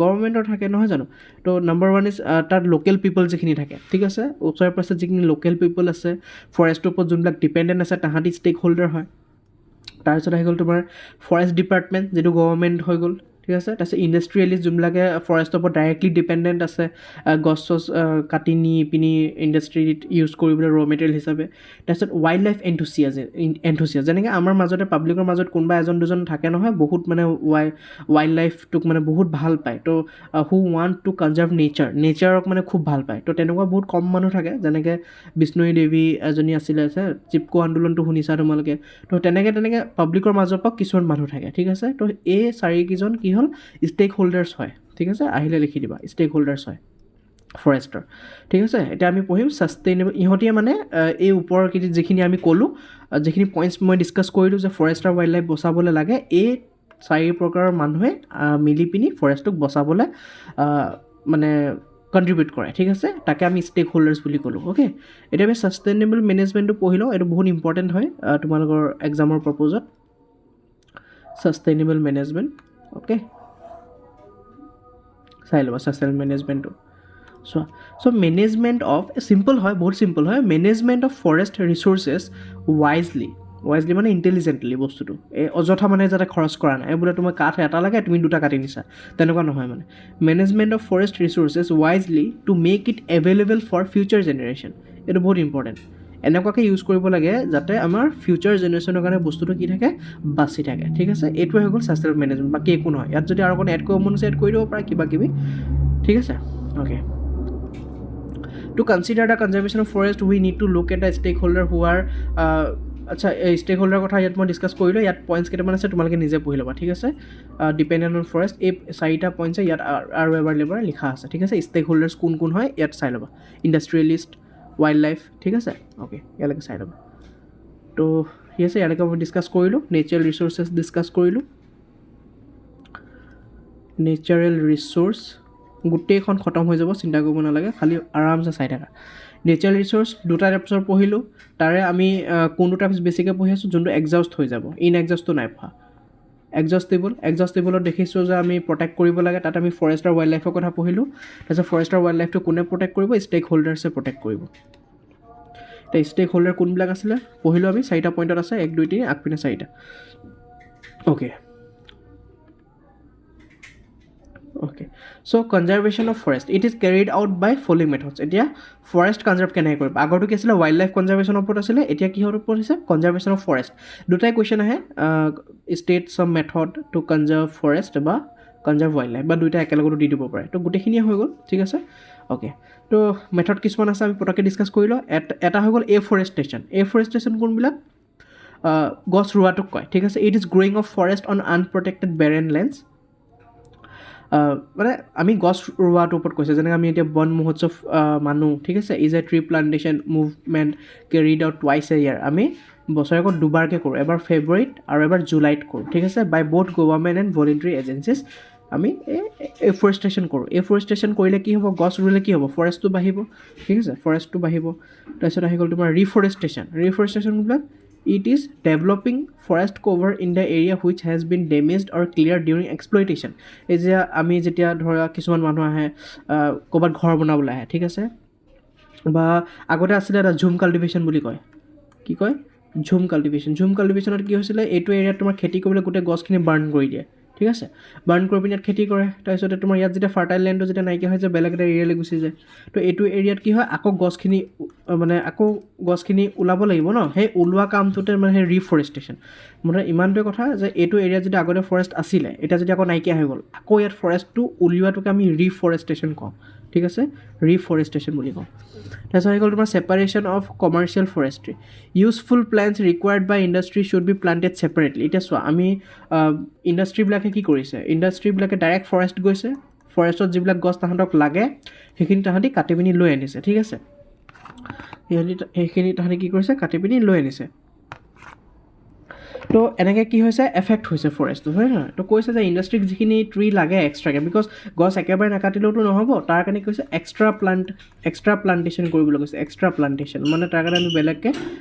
[SPEAKER 1] গভৰ্ণমেণ্টৰ থাকে, নহয় জানো? তো নাম্বাৰ ওৱান is তাত লোকেল পিপল যিখিনি থাকে, ঠিক আছে? ওচৰে পাজৰে যিখিনি লোকেল পিপল আছে, ফৰেষ্টটোৰ ওপৰত যোনবিলাক ডিপেণ্ডেণ্ট আছে, তাহাঁতি ষ্টেক হোল্ডাৰ হয়। তাৰপিছত আহি গ'ল তোমাৰ ফৰেষ্ট ডিপাৰ্টমেণ্ট, যিটো গভৰ্ণমেণ্ট হৈ গ'ল, ঠিক আছে? তাৰপিছত ইণ্ডাষ্ট্ৰিয়েলিষ্ট, যোনবিলাকে ফৰেষ্টৰ ওপৰত ডাইৰেক্টলি ডিপেণ্ডেণ্ট আছে, গছ চছ কাটি নি পিনি ইণ্ডাষ্ট্ৰীত ইউজ কৰিবলৈ ৰ' মেটেৰিয়েল হিচাপে। তাৰপিছত ৱাইল্ড লাইফ এনথুচিয়াজ, যেনেকৈ আমাৰ মাজতে পাব্লিকৰ মাজত কোনোবা এজন দুজন থাকে নহয়, বহুত মানে ৱাইল্ড লাইফটোক মানে বহুত ভাল পায়। তো who want to conserve nature, নেচাৰক মানে খুব ভাল পায়। তো তেনেকুৱা বহুত কম মানুহ থাকে, যেনেকৈ বিষ্ণুই দেৱী এজনী আছিলে, আছে চিপকো আন্দোলনটো শুনিছা তোমালোকে। তো তেনেকৈ তেনেকৈ পাব্লিকৰ মাজৰ পৰা কিছুমান মানুহ থাকে, ঠিক আছে? তো এই চাৰিকেইজন কি হ'ল? ষ্টেক হোল্ডাৰ্ছ হয়, ঠিক আছে? আহিলে লিখি দিবা, ষ্টেক হোল্ডাৰ্ছ হয় ফৰেষ্টৰ, ঠিক আছে? এতিয়া আমি পঢ়িম ছাষ্টেইনেবল। ইহঁতিয়ে মানে এই ওপৰৰ যিখিনি আমি ক'লোঁ, যিখিনি পইণ্টছ মই ডিছকাছ কৰিলোঁ যে ফৰেষ্ট আৰু ৱাইল্ড লাইফ বচাবলৈ লাগে, এই চাৰি প্ৰকাৰৰ মানুহে মিলি পিনি ফৰেষ্টটোক বচাবলৈ মানে কণ্ট্ৰিবিউট কৰে, ঠিক আছে? তাকে আমি ষ্টেক হোল্ডাৰ্ছ বুলি ক'লোঁ, অ'কে। এতিয়া আমি ছাষ্টেইনেবল মেনেজমেণ্টটো পঢ়ি লওঁ। এইটো বহুত ইম্পৰ্টেণ্ট হয় তোমালোকৰ এক্সামৰ পাৰপ'জত। ছাষ্টেইনেবল মেনেজমেণ্ট, অ'কে, চাই ল'বা ছাষ্টেইনেবল মেনেজমেণ্টটো চোৱা। চ' মেনেজমেণ্ট অফ, চিম্পল হয়, বহুত চিম্পল হয়, management of forest resources wisely. Wisely মানে ইণ্টেলিজেণ্টলি। বস্তুটো এই অযথা মানে যাতে খৰচ কৰা নাই, এই বোলে তোমাৰ কাঠ এটা লাগে, তুমি দুটা কাটি নিছা, তেনেকুৱা নহয়। মানে management of forest resources wisely to make it available for future generation. এইটো বহুত ইম্পৰ্টেণ্ট। এনেকুৱাকৈ ইউজ কৰিব লাগে যাতে আমাৰ ফিউচাৰ জেনেৰেশ্যনৰ কাৰণে বস্তুটো কি থাকে? বাচি থাকে, ঠিক আছে? এইটোৱে হৈ গ'ল ছাষ্টেইনেবল মেনেজমেণ্ট, বাকী একো নহয়। ইয়াত যদি আৰু অকণ এড কৰিব মন আছে, এড কৰি দিব পাৰা কিবা কিবি, ঠিক আছে? Okay. To consider the conservation of forest, we need to look at the stakeholder who are, আচ্ছা, এই ষ্টেক হোল্ডাৰ কথা ইয়াত মই ডিছকাছ কৰিলোঁ। ইয়াত পইণ্টছ কেইটামান আছে, তোমালোকে নিজে পঢ়ি ল'বা, ঠিক আছে? ডিপেণ্ডেণ্ট অন ফৰেষ্ট, এই চাৰিটা পইণ্টছে ইয়াত আৰু এবাৰ লেবাৰ লিখা আছে, ঠিক আছে? ষ্টেক হোল্ডাৰ্ছ কোন কোন হয় ইয়াত চাই ল'বা, ইণ্ডাষ্ট্ৰিয়েলিষ্ট, ৱাইল্ড লাইফ, ঠিক আছে? অ'কে, ইয়ালৈকে চাই ল'বা। তো ঠিক আছে, ইয়ালৈকে মই ডিছকাছ কৰিলোঁ। নেচাৰেল ৰিচ'ৰ্চেছ ডিছকাছ কৰিলোঁ। নেচাৰেল ৰিচ'ৰ্চ গোটেইখন খতম হৈ যাব, চিন্তা কৰিব নালাগে, খালি আৰামছে চাই থাকা। নেচাৰেল ৰিচ'ৰ্চ দুটা টাইপছৰ পঢ়িলোঁ। তাৰে আমি কোনটো টাইপছ বেছিকৈ পঢ়ি আছোঁ? যোনটো এক্সজাষ্ট হৈ যাব, ইন এক্সজাষ্টটো নাই পঢ়া। এক্সজাষ্টেবল, এক্সজাষ্টেবলত দেখিছোঁ যে আমি প্ৰটেক্ট কৰিব লাগে। তাত আমি ফৰেষ্ট আৰু ৱাইল্ড লাইফৰ কথা পঢ়িলোঁ। তাৰপিছত ফৰেষ্ট আৰু ৱাইল্ড লাইফটো কোনে প্ৰটেক্ট কৰিব? ষ্টেক হোল্ডাৰ্ছে প্ৰটেক্ট কৰিব। এতিয়া ষ্টেক হোল্ডাৰ কোনবিলাক আছিলে পঢ়িলোঁ আমি। চাৰিটা পইণ্টত আছে, এক, দুই, তিনি, আগপিনে চাৰিটা। Okay, so conservation of forest, it is carried out by following methods. এতিয়া ফৰেষ্ট কনজাৰ্ভ কেনেকৈ কৰিব? আগৰটো কি আছিলে? ৱাইল্ড লাইফ কনজাৰ্ভেশ্যনৰ ওপৰত আছিলে। এতিয়া কিহৰ ওপৰত হৈছে? Conservation of forest. দুটাই কুৱেশ্যন আহে, state some method to conserve forest বা কনজাৰ্ভ ৱাইল্ড লাইফ, বা দুইটা একেলগতো দি দিব পাৰে। তো গোটেইখিনিয়ে হৈ গ'ল, ঠিক আছে? অ'কে, তো মেথড কিছুমান আছে, আমি পটককৈ ডিছকাছ কৰি লওঁ। এটা হৈ গ'ল এফৰেষ্টেশ্যন। এফৰেষ্টেশ্যন কোনবিলাক? গছ ৰোৱাটোক কয়, ঠিক আছে? It is growing of forest on unprotected barren lands. মানে আমি গছ ৰোৱাটোৰ ওপৰত কৈছে, যেনেকৈ আমি এতিয়া বন মহোৎসৱ মানো, ঠিক আছে? Is a tree plantation movement carried out twice a year. আমি বছৰেকত দুবাৰকৈ কৰোঁ, এবাৰ ফেব্ৰুৱাৰীত আৰু এবাৰ জুলাইত কৰোঁ, ঠিক আছে? By both government and voluntary agencies. আমি এই এফৰেষ্টেশ্যন কৰোঁ। এফৰেষ্টেশ্যন কৰিলে কি হ'ব? গছ ৰুলে কি হ'ব? ফৰেষ্টটো বাঢ়িব, ঠিক আছে? ফৰেষ্টটো বাঢ়িব। তাৰপিছত আহি গ'ল তোমাৰ ৰিফৰেষ্টেশ্যন। ৰিফৰেষ্টেশ্যনবিলাক, it is developing forest cover in the area which has been damaged or clear during exploitation. এই যে আমি যেতিয়া ধৰা কিছুমান মানুহ আহে, ক'ৰবাত ঘৰ বনাবলৈ আহে, ঠিক আছে? বা আগতে আছিলে এটা ঝুম কাল্টিভেশ্যন বুলি কয়। কি কয়? ঝুম কাল্টিভেশ্যন। ঝুম কাল্টিভেশ্যনত কি হৈছিলে? এইটো এৰিয়াত তোমাৰ খেতি কৰিবলৈ গোটেই গছখিনি বাৰ্ণ কৰি দিয়ে। ঠিক আছে, বাৰ্ণ কৰি পিনি ইয়াত খেতি কৰে। তাৰপিছতে তোমাৰ ইয়াত যেতিয়া ফাৰ্টাইল লেণ্ডটো যেতিয়া নাইকিয়া হৈ যায়, বেলেগ এটা এৰিয়ালৈ গুচি যায়। তো এইটো এৰিয়াত কি হয়, আকৌ গছখিনি মানে আকৌ গছখিনি ওলাব লাগিব ন? সেই ওলোৱা কামটোতে মানে সেই ৰিফৰেষ্টেশ্যন। মুঠতে ইমানটোৱে কথা যে এইটো এৰিয়াত যদি আগতে ফৰেষ্ট আছিলে, এতিয়া যদি আকৌ নাইকিয়া হৈ গ'ল, আকৌ ইয়াত ফৰেষ্টটো উলিওৱাটোকে আমি ৰিফৰেষ্টেশ্যন কওঁ, ঠিক আছে? ৰিফৰেষ্টেশ্যন বুলি কওঁ। তাৰপিছত আহি গ'ল তোমাৰ separation of commercial forestry. Useful plants required by industry should be planted separately. এতিয়া চোৱা, আমি ইণ্ডাষ্ট্ৰিবিলাকে কি কৰিছে? ইণ্ডাষ্ট্ৰিবিলাকে ডাইৰেক্ট ফৰেষ্ট গৈছে, ফৰেষ্টত যিবিলাক গছ তাহাঁতক লাগে সেইখিনি তাহাঁতি কাটি পিনি লৈ আনিছে, ঠিক আছে? সেইখিনি তাহাঁতি কি কৰিছে? কাটি পিনি লৈ আনিছে। তো এনেকৈ কি হৈছে? এফেক্ট হৈছে ফৰেষ্টটো, হয় নহয়? তো কৈছে যে ইণ্ডাষ্ট্ৰিক যিখিনি ট্ৰি লাগে এক্সট্ৰাকৈ, because গছ একেবাৰে নাকাটিলেওতো নহ'ব, তাৰ কাৰণে কৈছে এক্সট্ৰা প্লাণ্টেশ্যন কৰিবলৈ কৈছে। এক্সট্ৰা প্লাণ্টেশ্যন মানে তাৰ কাৰণে আমি বেলেগকৈ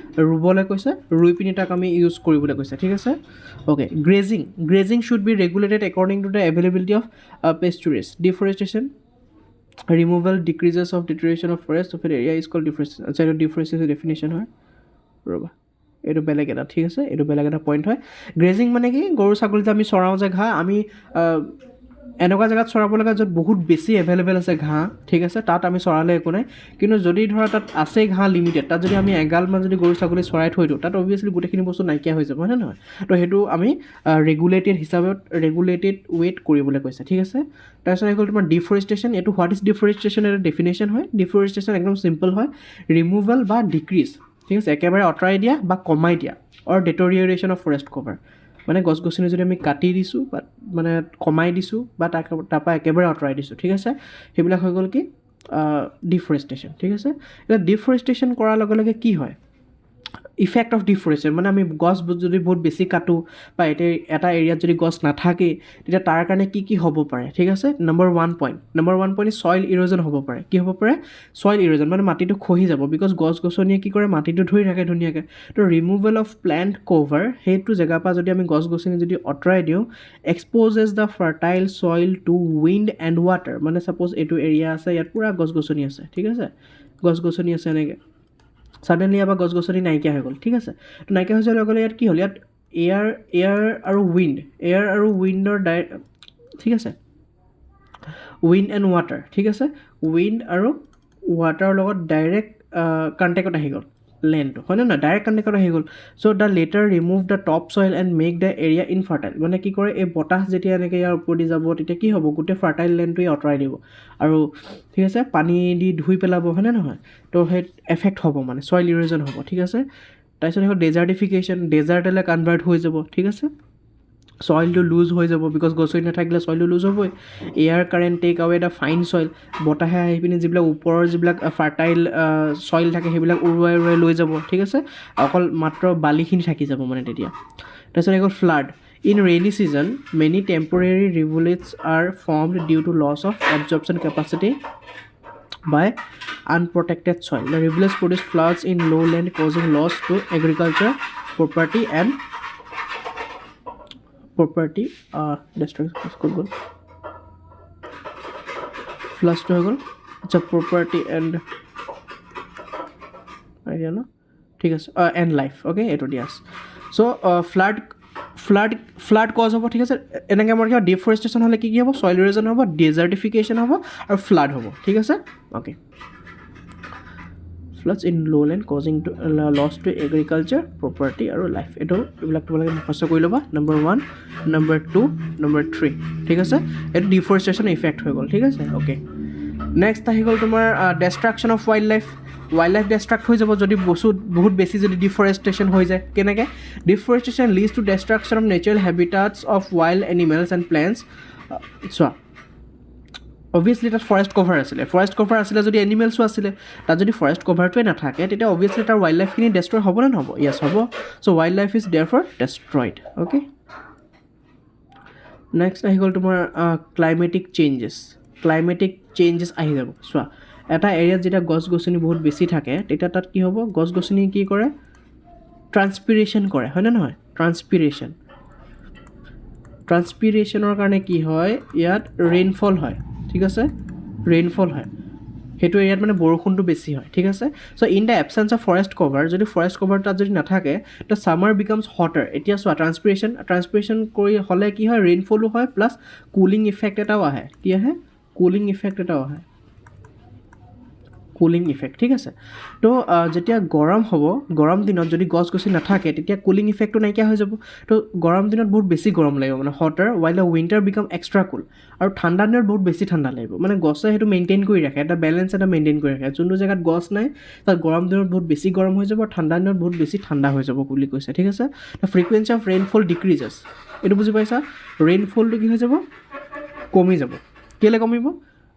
[SPEAKER 1] ৰুবলৈ কৈছে, ৰুই পিনি তাক আমি ইউজ কৰিবলৈ কৈছে, ঠিক আছে? Okay, grazing. Grazing should be regulated according to the availability of pastures. Deforestation removal decreases of ডিটৰেশ্যন of forest of area is call deforestation. আচ্ছা, এইটো ডিফৰেষ্টেশ্যন ডেফিনেশ্যন হয়। ৰ'বা, এইটো বেলেগ এটা, ঠিক আছে, এইটো বেলেগ এটা পইণ্ট হয়। গ্ৰেজিং মানে কি? গৰু ছাগলী যে আমি চৰাওঁ যে ঘাঁহ, আমি এনেকুৱা জেগাত চৰাব লাগে য'ত বহুত বেছি এভেইলেবল আছে ঘাঁহ, ঠিক আছে? তাত আমি চৰালে একো নাই। কিন্তু যদি ধৰা তাত আছেই ঘাঁহ লিমিটেড, তাত যদি আমি এগালমান যদি গৰু ছাগলী চৰাই থৈ দিওঁ, তাত অভিয়াছলি গোটেইখিনি বস্তু নাইকিয়া হৈ যাব, হয়নে নহয়? তো সেইটো আমি ৰেগুলেটেড হিচাপত, ৰেগুলেটেড ৱেত কৰিবলৈ কৈছে, ঠিক আছে? তাৰপিছত আহি গ'ল তোমাৰ ডিফৰেষ্টেশ্যন। এইটো what is deforestation, এটা ডেফিনেশ্যন হয়। ডিফৰেষ্টেশ্যন একদম চিম্পল হয়, ৰিমুভেল বা ডিক্ৰিজ, ঠিক আছে, একেবাৰে আঁতৰাই দিয়া বা কমাই দিয়া, or deterioration of forest cover। মানে গছ গছনি যদি আমি কাটি দিছোঁ বা মানে কমাই দিছোঁ বা তাক তাৰপৰা একেবাৰে আঁতৰাই দিছোঁ, ঠিক আছে, সেইবিলাক হৈ গ'ল কি? ডিফৰেষ্টেশ্যন, ঠিক আছে? এতিয়া ডিফৰেষ্টেশ্যন কৰাৰ লগে লগে কি হয়? ইফেক্ট অফ ডিফৰেষ্টেশ্যন মানে আমি গছ যদি বহুত বেছি কাটোঁ বা এতিয়া এটা এৰিয়াত যদি গছ নাথাকেই, তেতিয়া তাৰ কাৰণে কি কি হ'ব পাৰে, ঠিক আছে? Number one point, soil erosion হ'ব পাৰে। কি হ'ব পাৰে? ছইল ইৰ'জন, মানে মাটিটো খহি যাব, because গছ গছনিয়ে কি কৰে? মাটিটো ধৰি ৰাখে ধুনীয়াকৈ। তো ৰিমুভেল অফ প্লেণ্ট কভাৰ, সেইটো জেগাৰ পৰা যদি আমি গছ গছনি যদি আঁতৰাই দিওঁ, exposes the fertile soil to wind and water। মানে ছাপ'জ এইটো এৰিয়া আছে, ইয়াত পূৰা গছ গছনি আছে, ঠিক আছে? গছ গছনি আছে, এনেকৈ ছাডেনলি ইয়াৰ পৰা গছ গছনি নাইকিয়া হৈ গ'ল, ঠিক আছে? তো নাইকিয়া হৈ যোৱাৰ লগে লগে ইয়াত কি হ'ল? ইয়াত এয়াৰ আৰু উইণ্ডৰ ঠিক আছে, উইণ্ড এণ্ড ৱাটাৰ, ঠিক আছে, উইণ্ড আৰু ৱাটাৰৰ লগত ডাইৰেক্ট কণ্টেক্টত আহি গ'ল লেণ্ডটো, হয়নে নহয়? ডাইৰেক্ট কণ্টেক্টত আহি গ'ল। চ' the latter remove the top soil and make the area infertile. মানে কি কৰে? এই বতাহ যেতিয়া এনেকৈ ইয়াৰ ওপৰেদি যাব, তেতিয়া কি হ'ব? গোটেই ফাৰ্টাইল লেণ্ডটোৱে আঁতৰাই দিব আৰু, ঠিক আছে, পানী দি ধুই পেলাব, হয়নে নহয়? তো সেই এফেক্ট হ'ব, মানে ছইল ইৰ'জন হ'ব, ঠিক আছে? তাৰপিছত হ'ল ডেজাৰ্টিফিকেশ্যন, ডেজাৰ্টলৈ কনভাৰ্ট হৈ যাব, ঠিক আছে? চইলটো লুজ হৈ যাব, because গছনি নাথাকিলে চইলটো লুজ হ'বই। Air current take away the fine soil। বতাহে আহি পিনি যিবিলাক ওপৰৰ যিবিলাক ফাৰ্টাইল চইল থাকে, সেইবিলাক উৰুৱাই উৰুৱাই লৈ যাব, ঠিক আছে? অকল মাত্ৰ বালিখিনি থাকি যাব মানে তেতিয়া। তাৰপিছত আহি গ'ল flood. In rainy season, many temporary rivulets are formed due to loss of absorption capacity by unprotected soil. The rivulets produce floods in lowland, causing loss to agriculture, property and property destruction. ক'ত গ'ল ফ্লাডছটো? হৈ গ'ল। আচ্ছা, property and idea ন, ঠিক আছে, and life. Okay, এইটো দিয়া আছে। চ' ফ্লাড কজ হ'ব, ঠিক আছে? এনেকৈ মই কিবা ডিফৰেষ্টেশ্যন হ'লে কি কি হ'ব? ছইল ইৰ'জন হ'ব, ডেজাৰ্টিফিকেশ্যন হ'ব আৰু ফ্লাড হ'ব, ঠিক আছে? Okay, floods in lowland causing to loss to agriculture, property আৰু লাইফ। এইটো এইবিলাক তোমালোকে মুখস্থ কৰি ল'বা, number one, number two, number three, ঠিক আছে? এইটো ডিফৰেষ্টেশ্যন ইফেক্ট হৈ গ'ল, ঠিক আছে? অ'কে, নেক্সট আহি গ'ল তোমাৰ destruction of wild life. Wild life destruct হৈ যাব যদি বস্তু বহুত বেছি যদি ডিফৰেষ্টেশ্যন হৈ যায়। কেনেকৈ? Deforestation leads to destruction of natural habitats of wild animals and plants। চোৱা, অভিয়াছলি তাত ফৰেষ্ট কভাৰ আছিলে। ফৰেষ্ট কভাৰ আছিলে যদি এনিমেলছো আছিলে। তাত যদি ফৰেষ্ট কভাৰটোৱে নাথাকে, তেতিয়া অভিয়াছলি তাৰ ৱাইল্ড লাইফখিনি ডেষ্ট্ৰয় হ'বনে নহ'ব? য়েছ, হ'ব। So wild life is therefore destroyed. Okay, next আহি গ'ল তোমাৰ ক্লাইমেটিক চেঞ্জেছ। ক্লাইমেটিক চেঞ্জেছ আহি যাব। চোৱা, এটা এৰিয়াত যেতিয়া গছ গছনি বহুত বেছি থাকে, তেতিয়া তাত কি হ'ব? গছ গছনি কি কৰে? ট্ৰান্সপিৰেশ্যন কৰে, হয়নে নহয়? ট্ৰান্সপিৰেশ্যনৰ কাৰণে কি হয়? ইয়াত ৰেইনফল হয়, ঠিক আছে? ৰেইনফল হয়। সেইটো এৰিয়াত মানে বৰষুণটো বেছি হয়, ঠিক আছে। So in the absence of forest cover, যদি ফৰেষ্ট কভাৰ তাত যদি নাথাকে, তো ছামাৰ বিকামছ হটাৰ। এতিয়া চোৱা, ট্ৰান্সপিৰেশ্যন কৰি হ'লে কি হয়, ৰেইনফলো হয়, প্লাছ কুলিং ইফেক্ট এটাও আহে। কি আহে? কুলিং ইফেক্ট এটাও আহে, কুলিং ইফেক্ট, ঠিক আছে। তো যেতিয়া গৰম হ'ব, গৰম দিনত যদি গছ গছনি নাথাকে তেতিয়া কুলিং ইফেক্টটো নাইকিয়া হৈ যাব। তো গৰম দিনত বহুত বেছি গৰম লাগিব, মানে hotter, while the winter become extra cool. আৰু ঠাণ্ডা দিনত বহুত বেছি ঠাণ্ডা লাগিব, মানে গছে সেইটো মেইনটেইন কৰি ৰাখে, এটা বেলেঞ্চ এটা মেইনটেইন কৰি ৰাখে। যোনটো জেগাত গছ নাই তাত গৰম দিনত বহুত বেছি গৰম হৈ যাব আৰু ঠাণ্ডা দিনত বহুত বেছি ঠাণ্ডা হৈ যাব বুলি কৈছে, ঠিক আছে। The frequency of rainfall decreases, এইটো বুজি পাইছা? ৰেইনফলটো কি হৈ যাব? কমি যাব। কেলৈ কমিব?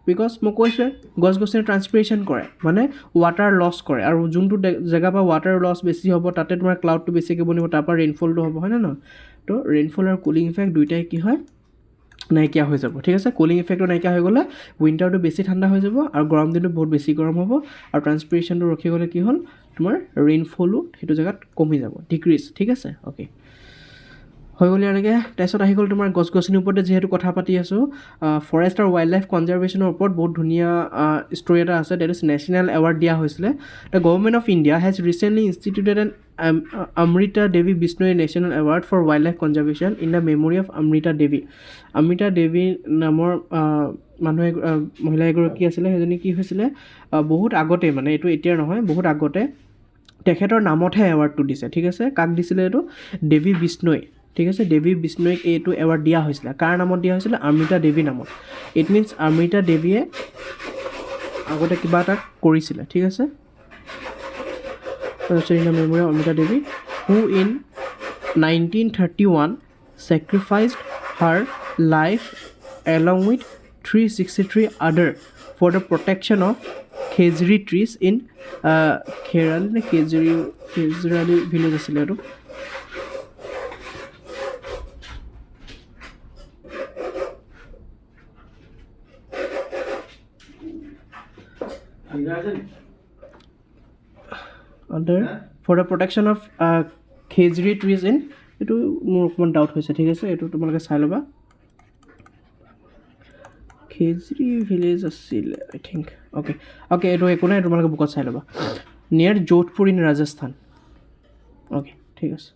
[SPEAKER 1] Because মই কৈছোঁৱে গছ গছনি ট্ৰান্সপিৰেশ্যন কৰে, মানে ৱাটাৰ লছ কৰে, আৰু যোনটো জেগাৰ পৰা ৱাটাৰ লছ বেছি হ'ব তাতে তোমাৰ ক্লাউডটো বেছিকৈ বনিব, তাৰপৰা ৰেইনফলটো হ'ব, হয়নে নহয়? তো ৰেইনফল আৰু কুলিং ইফেক্ট দুয়োটাই কি হয়, নাইকিয়া হৈ যাব, ঠিক আছে। কুলিং ইফেক্টটো নাইকিয়া হৈ গ'লে উইণ্টাৰটো বেছি ঠাণ্ডা হৈ যাব আৰু গৰম দিনটো বহুত বেছি গৰম হ'ব, আৰু ট্ৰান্সপিৰেশ্যনটো ৰখি গ'লে কি হ'ল, তোমাৰ ৰেইনফলো সেইটো জেগাত কমি যাব, ডিক্ৰিজ, ঠিক আছে। অ'কে, হৈ গ'ল ইয়ালৈকে। তাৰপিছত আহি গ'ল তোমাৰ গছ গছনিৰ ওপৰতে যিহেতু কথা পাতি আছোঁ, ফৰেষ্ট আৰু ৱাইল্ড লাইফ কনজাৰ্ভেশ্যনৰ ওপৰত বহুত ধুনীয়া ষ্টৰি এটা আছে, that is national award দিয়া হৈছিলে। The government of India has recently instituted an Amrita Devi Bishnoi national award for wild life conservation in the memory of Amrita Devi. Amrita Devi নামৰ মানুহ মহিলা এগৰাকী আছিলে, সেইজনী কি হৈছিলে, বহুত আগতে, মানে এইটো এতিয়া নহয়, বহুত আগতে তেখেতৰ নামতহে এৱাৰ্ডটো দিছে, ঠিক আছে। কাক দিছিলে এইটো? দেৱী বিষ্ণৈ, ঠিক আছে। দেৱী বিষ্ণৈক এইটো এৱাৰ্ড দিয়া হৈছিলে। কাৰ নামত দিয়া হৈছিলে? অমৃতা দেৱীৰ নামত। It means Amrita দেৱীয়ে আগতে কিবা এটা কৰিছিলে, ঠিক আছে। Memory Amrita Devi who in 1931 sacrificed her life along with 363 other for the protection of Khejri trees in Kherali নে খেজৰালি ভিলেজ আছিলে এইটো। Other for the protection of Khejri trees in, এইটো মোৰ অকণমান ডাউট হৈছে, ঠিক আছে, এইটো তোমালোকে চাই ল'বা। খেজৰি ভিলেজ আছিলে আই থিংক, অ'কে অ'কে, এইটো একো নাই, তোমালোকে বুকত চাই ল'বা। Near Jodhpur in Rajasthan, okay, ঠিক আছে।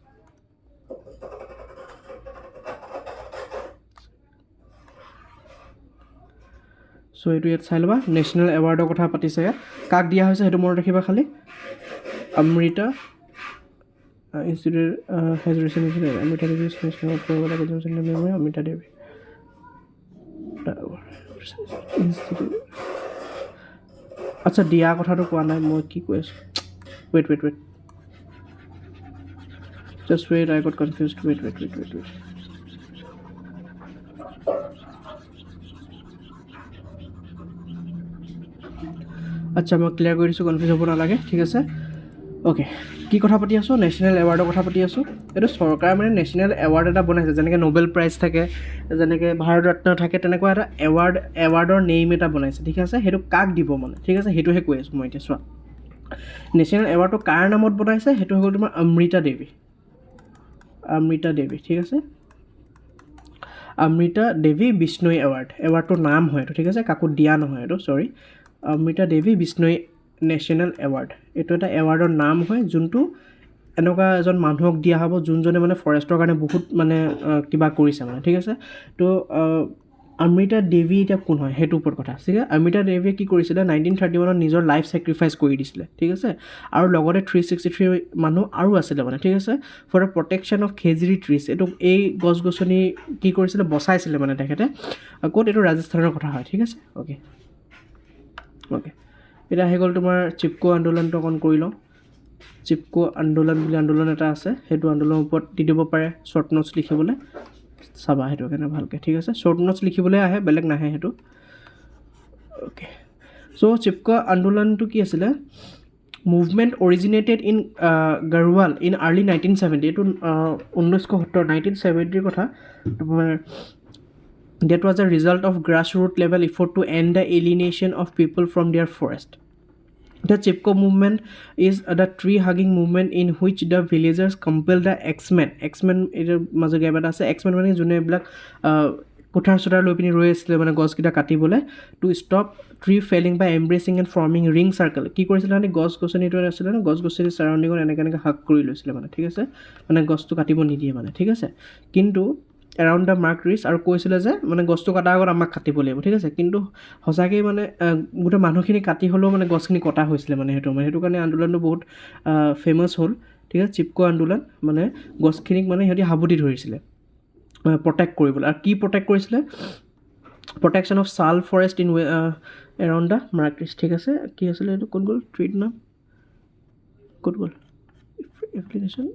[SPEAKER 1] চ' এইটো ইয়াত চাই ল'বা। নেশ্যনেল এৱাৰ্ডৰ কথা পাতিছে ইয়াত, কাক দিয়া হৈছে সেইটো মনত ৰাখিবা খালি। Amrita institute has recently Amrita Devi national Amrita Devi institute. আচ্ছা, দিয়া কথাটো কোৱা নাই, মই কি কৈ আছোঁ, wait wait wait, just wait, I got confused, wait wait wait wait wait. আচ্ছা, মই ক্লিয়াৰ কৰি দিছোঁ, কনফিউজ হ'ব নালাগে, ঠিক আছে। অ'কে, কি কথা পাতি আছোঁ? নেশ্যনেল এৱাৰ্ডৰ কথা পাতি আছোঁ। এইটো চৰকাৰে মানে নেশ্যনেল এৱাৰ্ড এটা বনাইছে, যেনেকৈ নবেল প্ৰাইজ থাকে, যেনেকৈ ভাৰত ৰত্ন থাকে, তেনেকুৱা এটা এৱাৰ্ডৰ নেইম এটা বনাইছে, ঠিক আছে। সেইটো কাক দিব মানে, ঠিক আছে, সেইটোহে কৈ আছোঁ মই এতিয়া। চোৱা, নেশ্যনেল এৱাৰ্ডটো কাৰ নামত বনাইছে? সেইটো হৈ গ'ল তোমাৰ অমৃতা দেৱী, অমৃতা দেৱী, ঠিক আছে। অমৃতা দেৱী বিষ্ণৈ এৱাৰ্ড, এৱাৰ্ডটোৰ নাম হয় এইটো, ঠিক আছে, কাকো দিয়া নহয় এইটো, sorry. Amrita Devi Bishnoi national award, এইটো এটা এৱাৰ্ডৰ নাম হয়, যোনটো এনেকুৱা এজন মানুহক দিয়া হ'ব যোনজনে মানে ফৰেষ্টৰ কাৰণে বহুত মানে কিবা কৰিছে মানে, ঠিক আছে। তো অমৃতা দেৱী এতিয়া কোন হয় সেইটোৰ ওপৰত কথা, ঠিক আছে। অমৃতা দেৱীয়ে কি কৰিছিলে, 1931ত নিজৰ লাইফ ছেক্ৰিফাইচ কৰি দিছিলে, ঠিক আছে। আৰু লগতে 363 মানুহ আৰু আছিলে মানে, ঠিক আছে, for the protection of Khejri trees. এইটো এই গছ গছনি কি কৰিছিলে, বচাইছিলে মানে তেখেতে। ক'ত? এইটো ৰাজস্থানৰ কথা হয়, ঠিক আছে। অ'কে অ'কে, এতিয়া আহি গ'ল তোমাৰ চিপকো আন্দোলনটো অকণ কৰি লওঁ। চিপকো আন্দোলন বুলি আন্দোলন এটা আছে, সেইটো আন্দোলনৰ ওপৰত দি দিব পাৰে শ্বৰ্ট নোটছ লিখিবলৈ, চাবা সেইটো কাৰণে ভালকৈ, ঠিক আছে। শ্বৰ্ট নোটছ লিখিবলৈ আহে, বেলেগ নাহে সেইটো। অ'কে, চ' চিপকো আন্দোলনটো কি আছিলে? Movement originated in Garhwal in early 1970, এইটো 1970, 1970ৰ কথা তোমাৰ। That was a result of grassroots level effort to end the alienation of people from their forest. The Chipko movement is the tree hugging movement in which the villagers compel the axemen. Axemen এইটো মাজৰ gap এটা আছে। Axemen মানে যোনে এইবিলাক কুঠাৰ চুঠাৰ লৈ পিনি ৰৈ আছিলে মানে গছকেইটা কাটিবলৈ, to stop tree felling by embracing and forming ring circle। কি কৰিছিলে মানে গছ গছনিটো আছিলে ন, গছ গছনি চাৰাউণ্ডিঙত এনেকৈ এনেকৈ হাগ কৰি লৈছিলে মানে, ঠিক আছে, মানে গছটো কাটিব নিদিয়ে মানে, ঠিক আছে। কিন্তু এৰাউণ্ড the mark trees আৰু কৈছিলে যে মানে গছটো কটাৰ আগত আমাক কাটিব লাগিব, ঠিক আছে। কিন্তু সঁচাকেই মানে গোটেই মানুহখিনি কাটি হ'লেও মানে গছখিনি কটা হৈছিলে মানে সেইটো মানে সেইটো কাৰণে আন্দোলনটো বহুত ফেমাছ হ'ল, ঠিক আছে। চিপকো আন্দোলন মানে গছখিনিক মানে সিহঁতি সাবটি ধৰিছিলে প্ৰটেক্ট কৰিবলৈ। আৰু কি প্ৰটেক্ট কৰিছিলে? Protection of sal forest in around the marked trees, ঠিক আছে। কি আছিলে এইটো? ক'ত গ'ল ট্ৰিৰ নাম? ক'ত গ'ল এপ্লিকেশ্যন?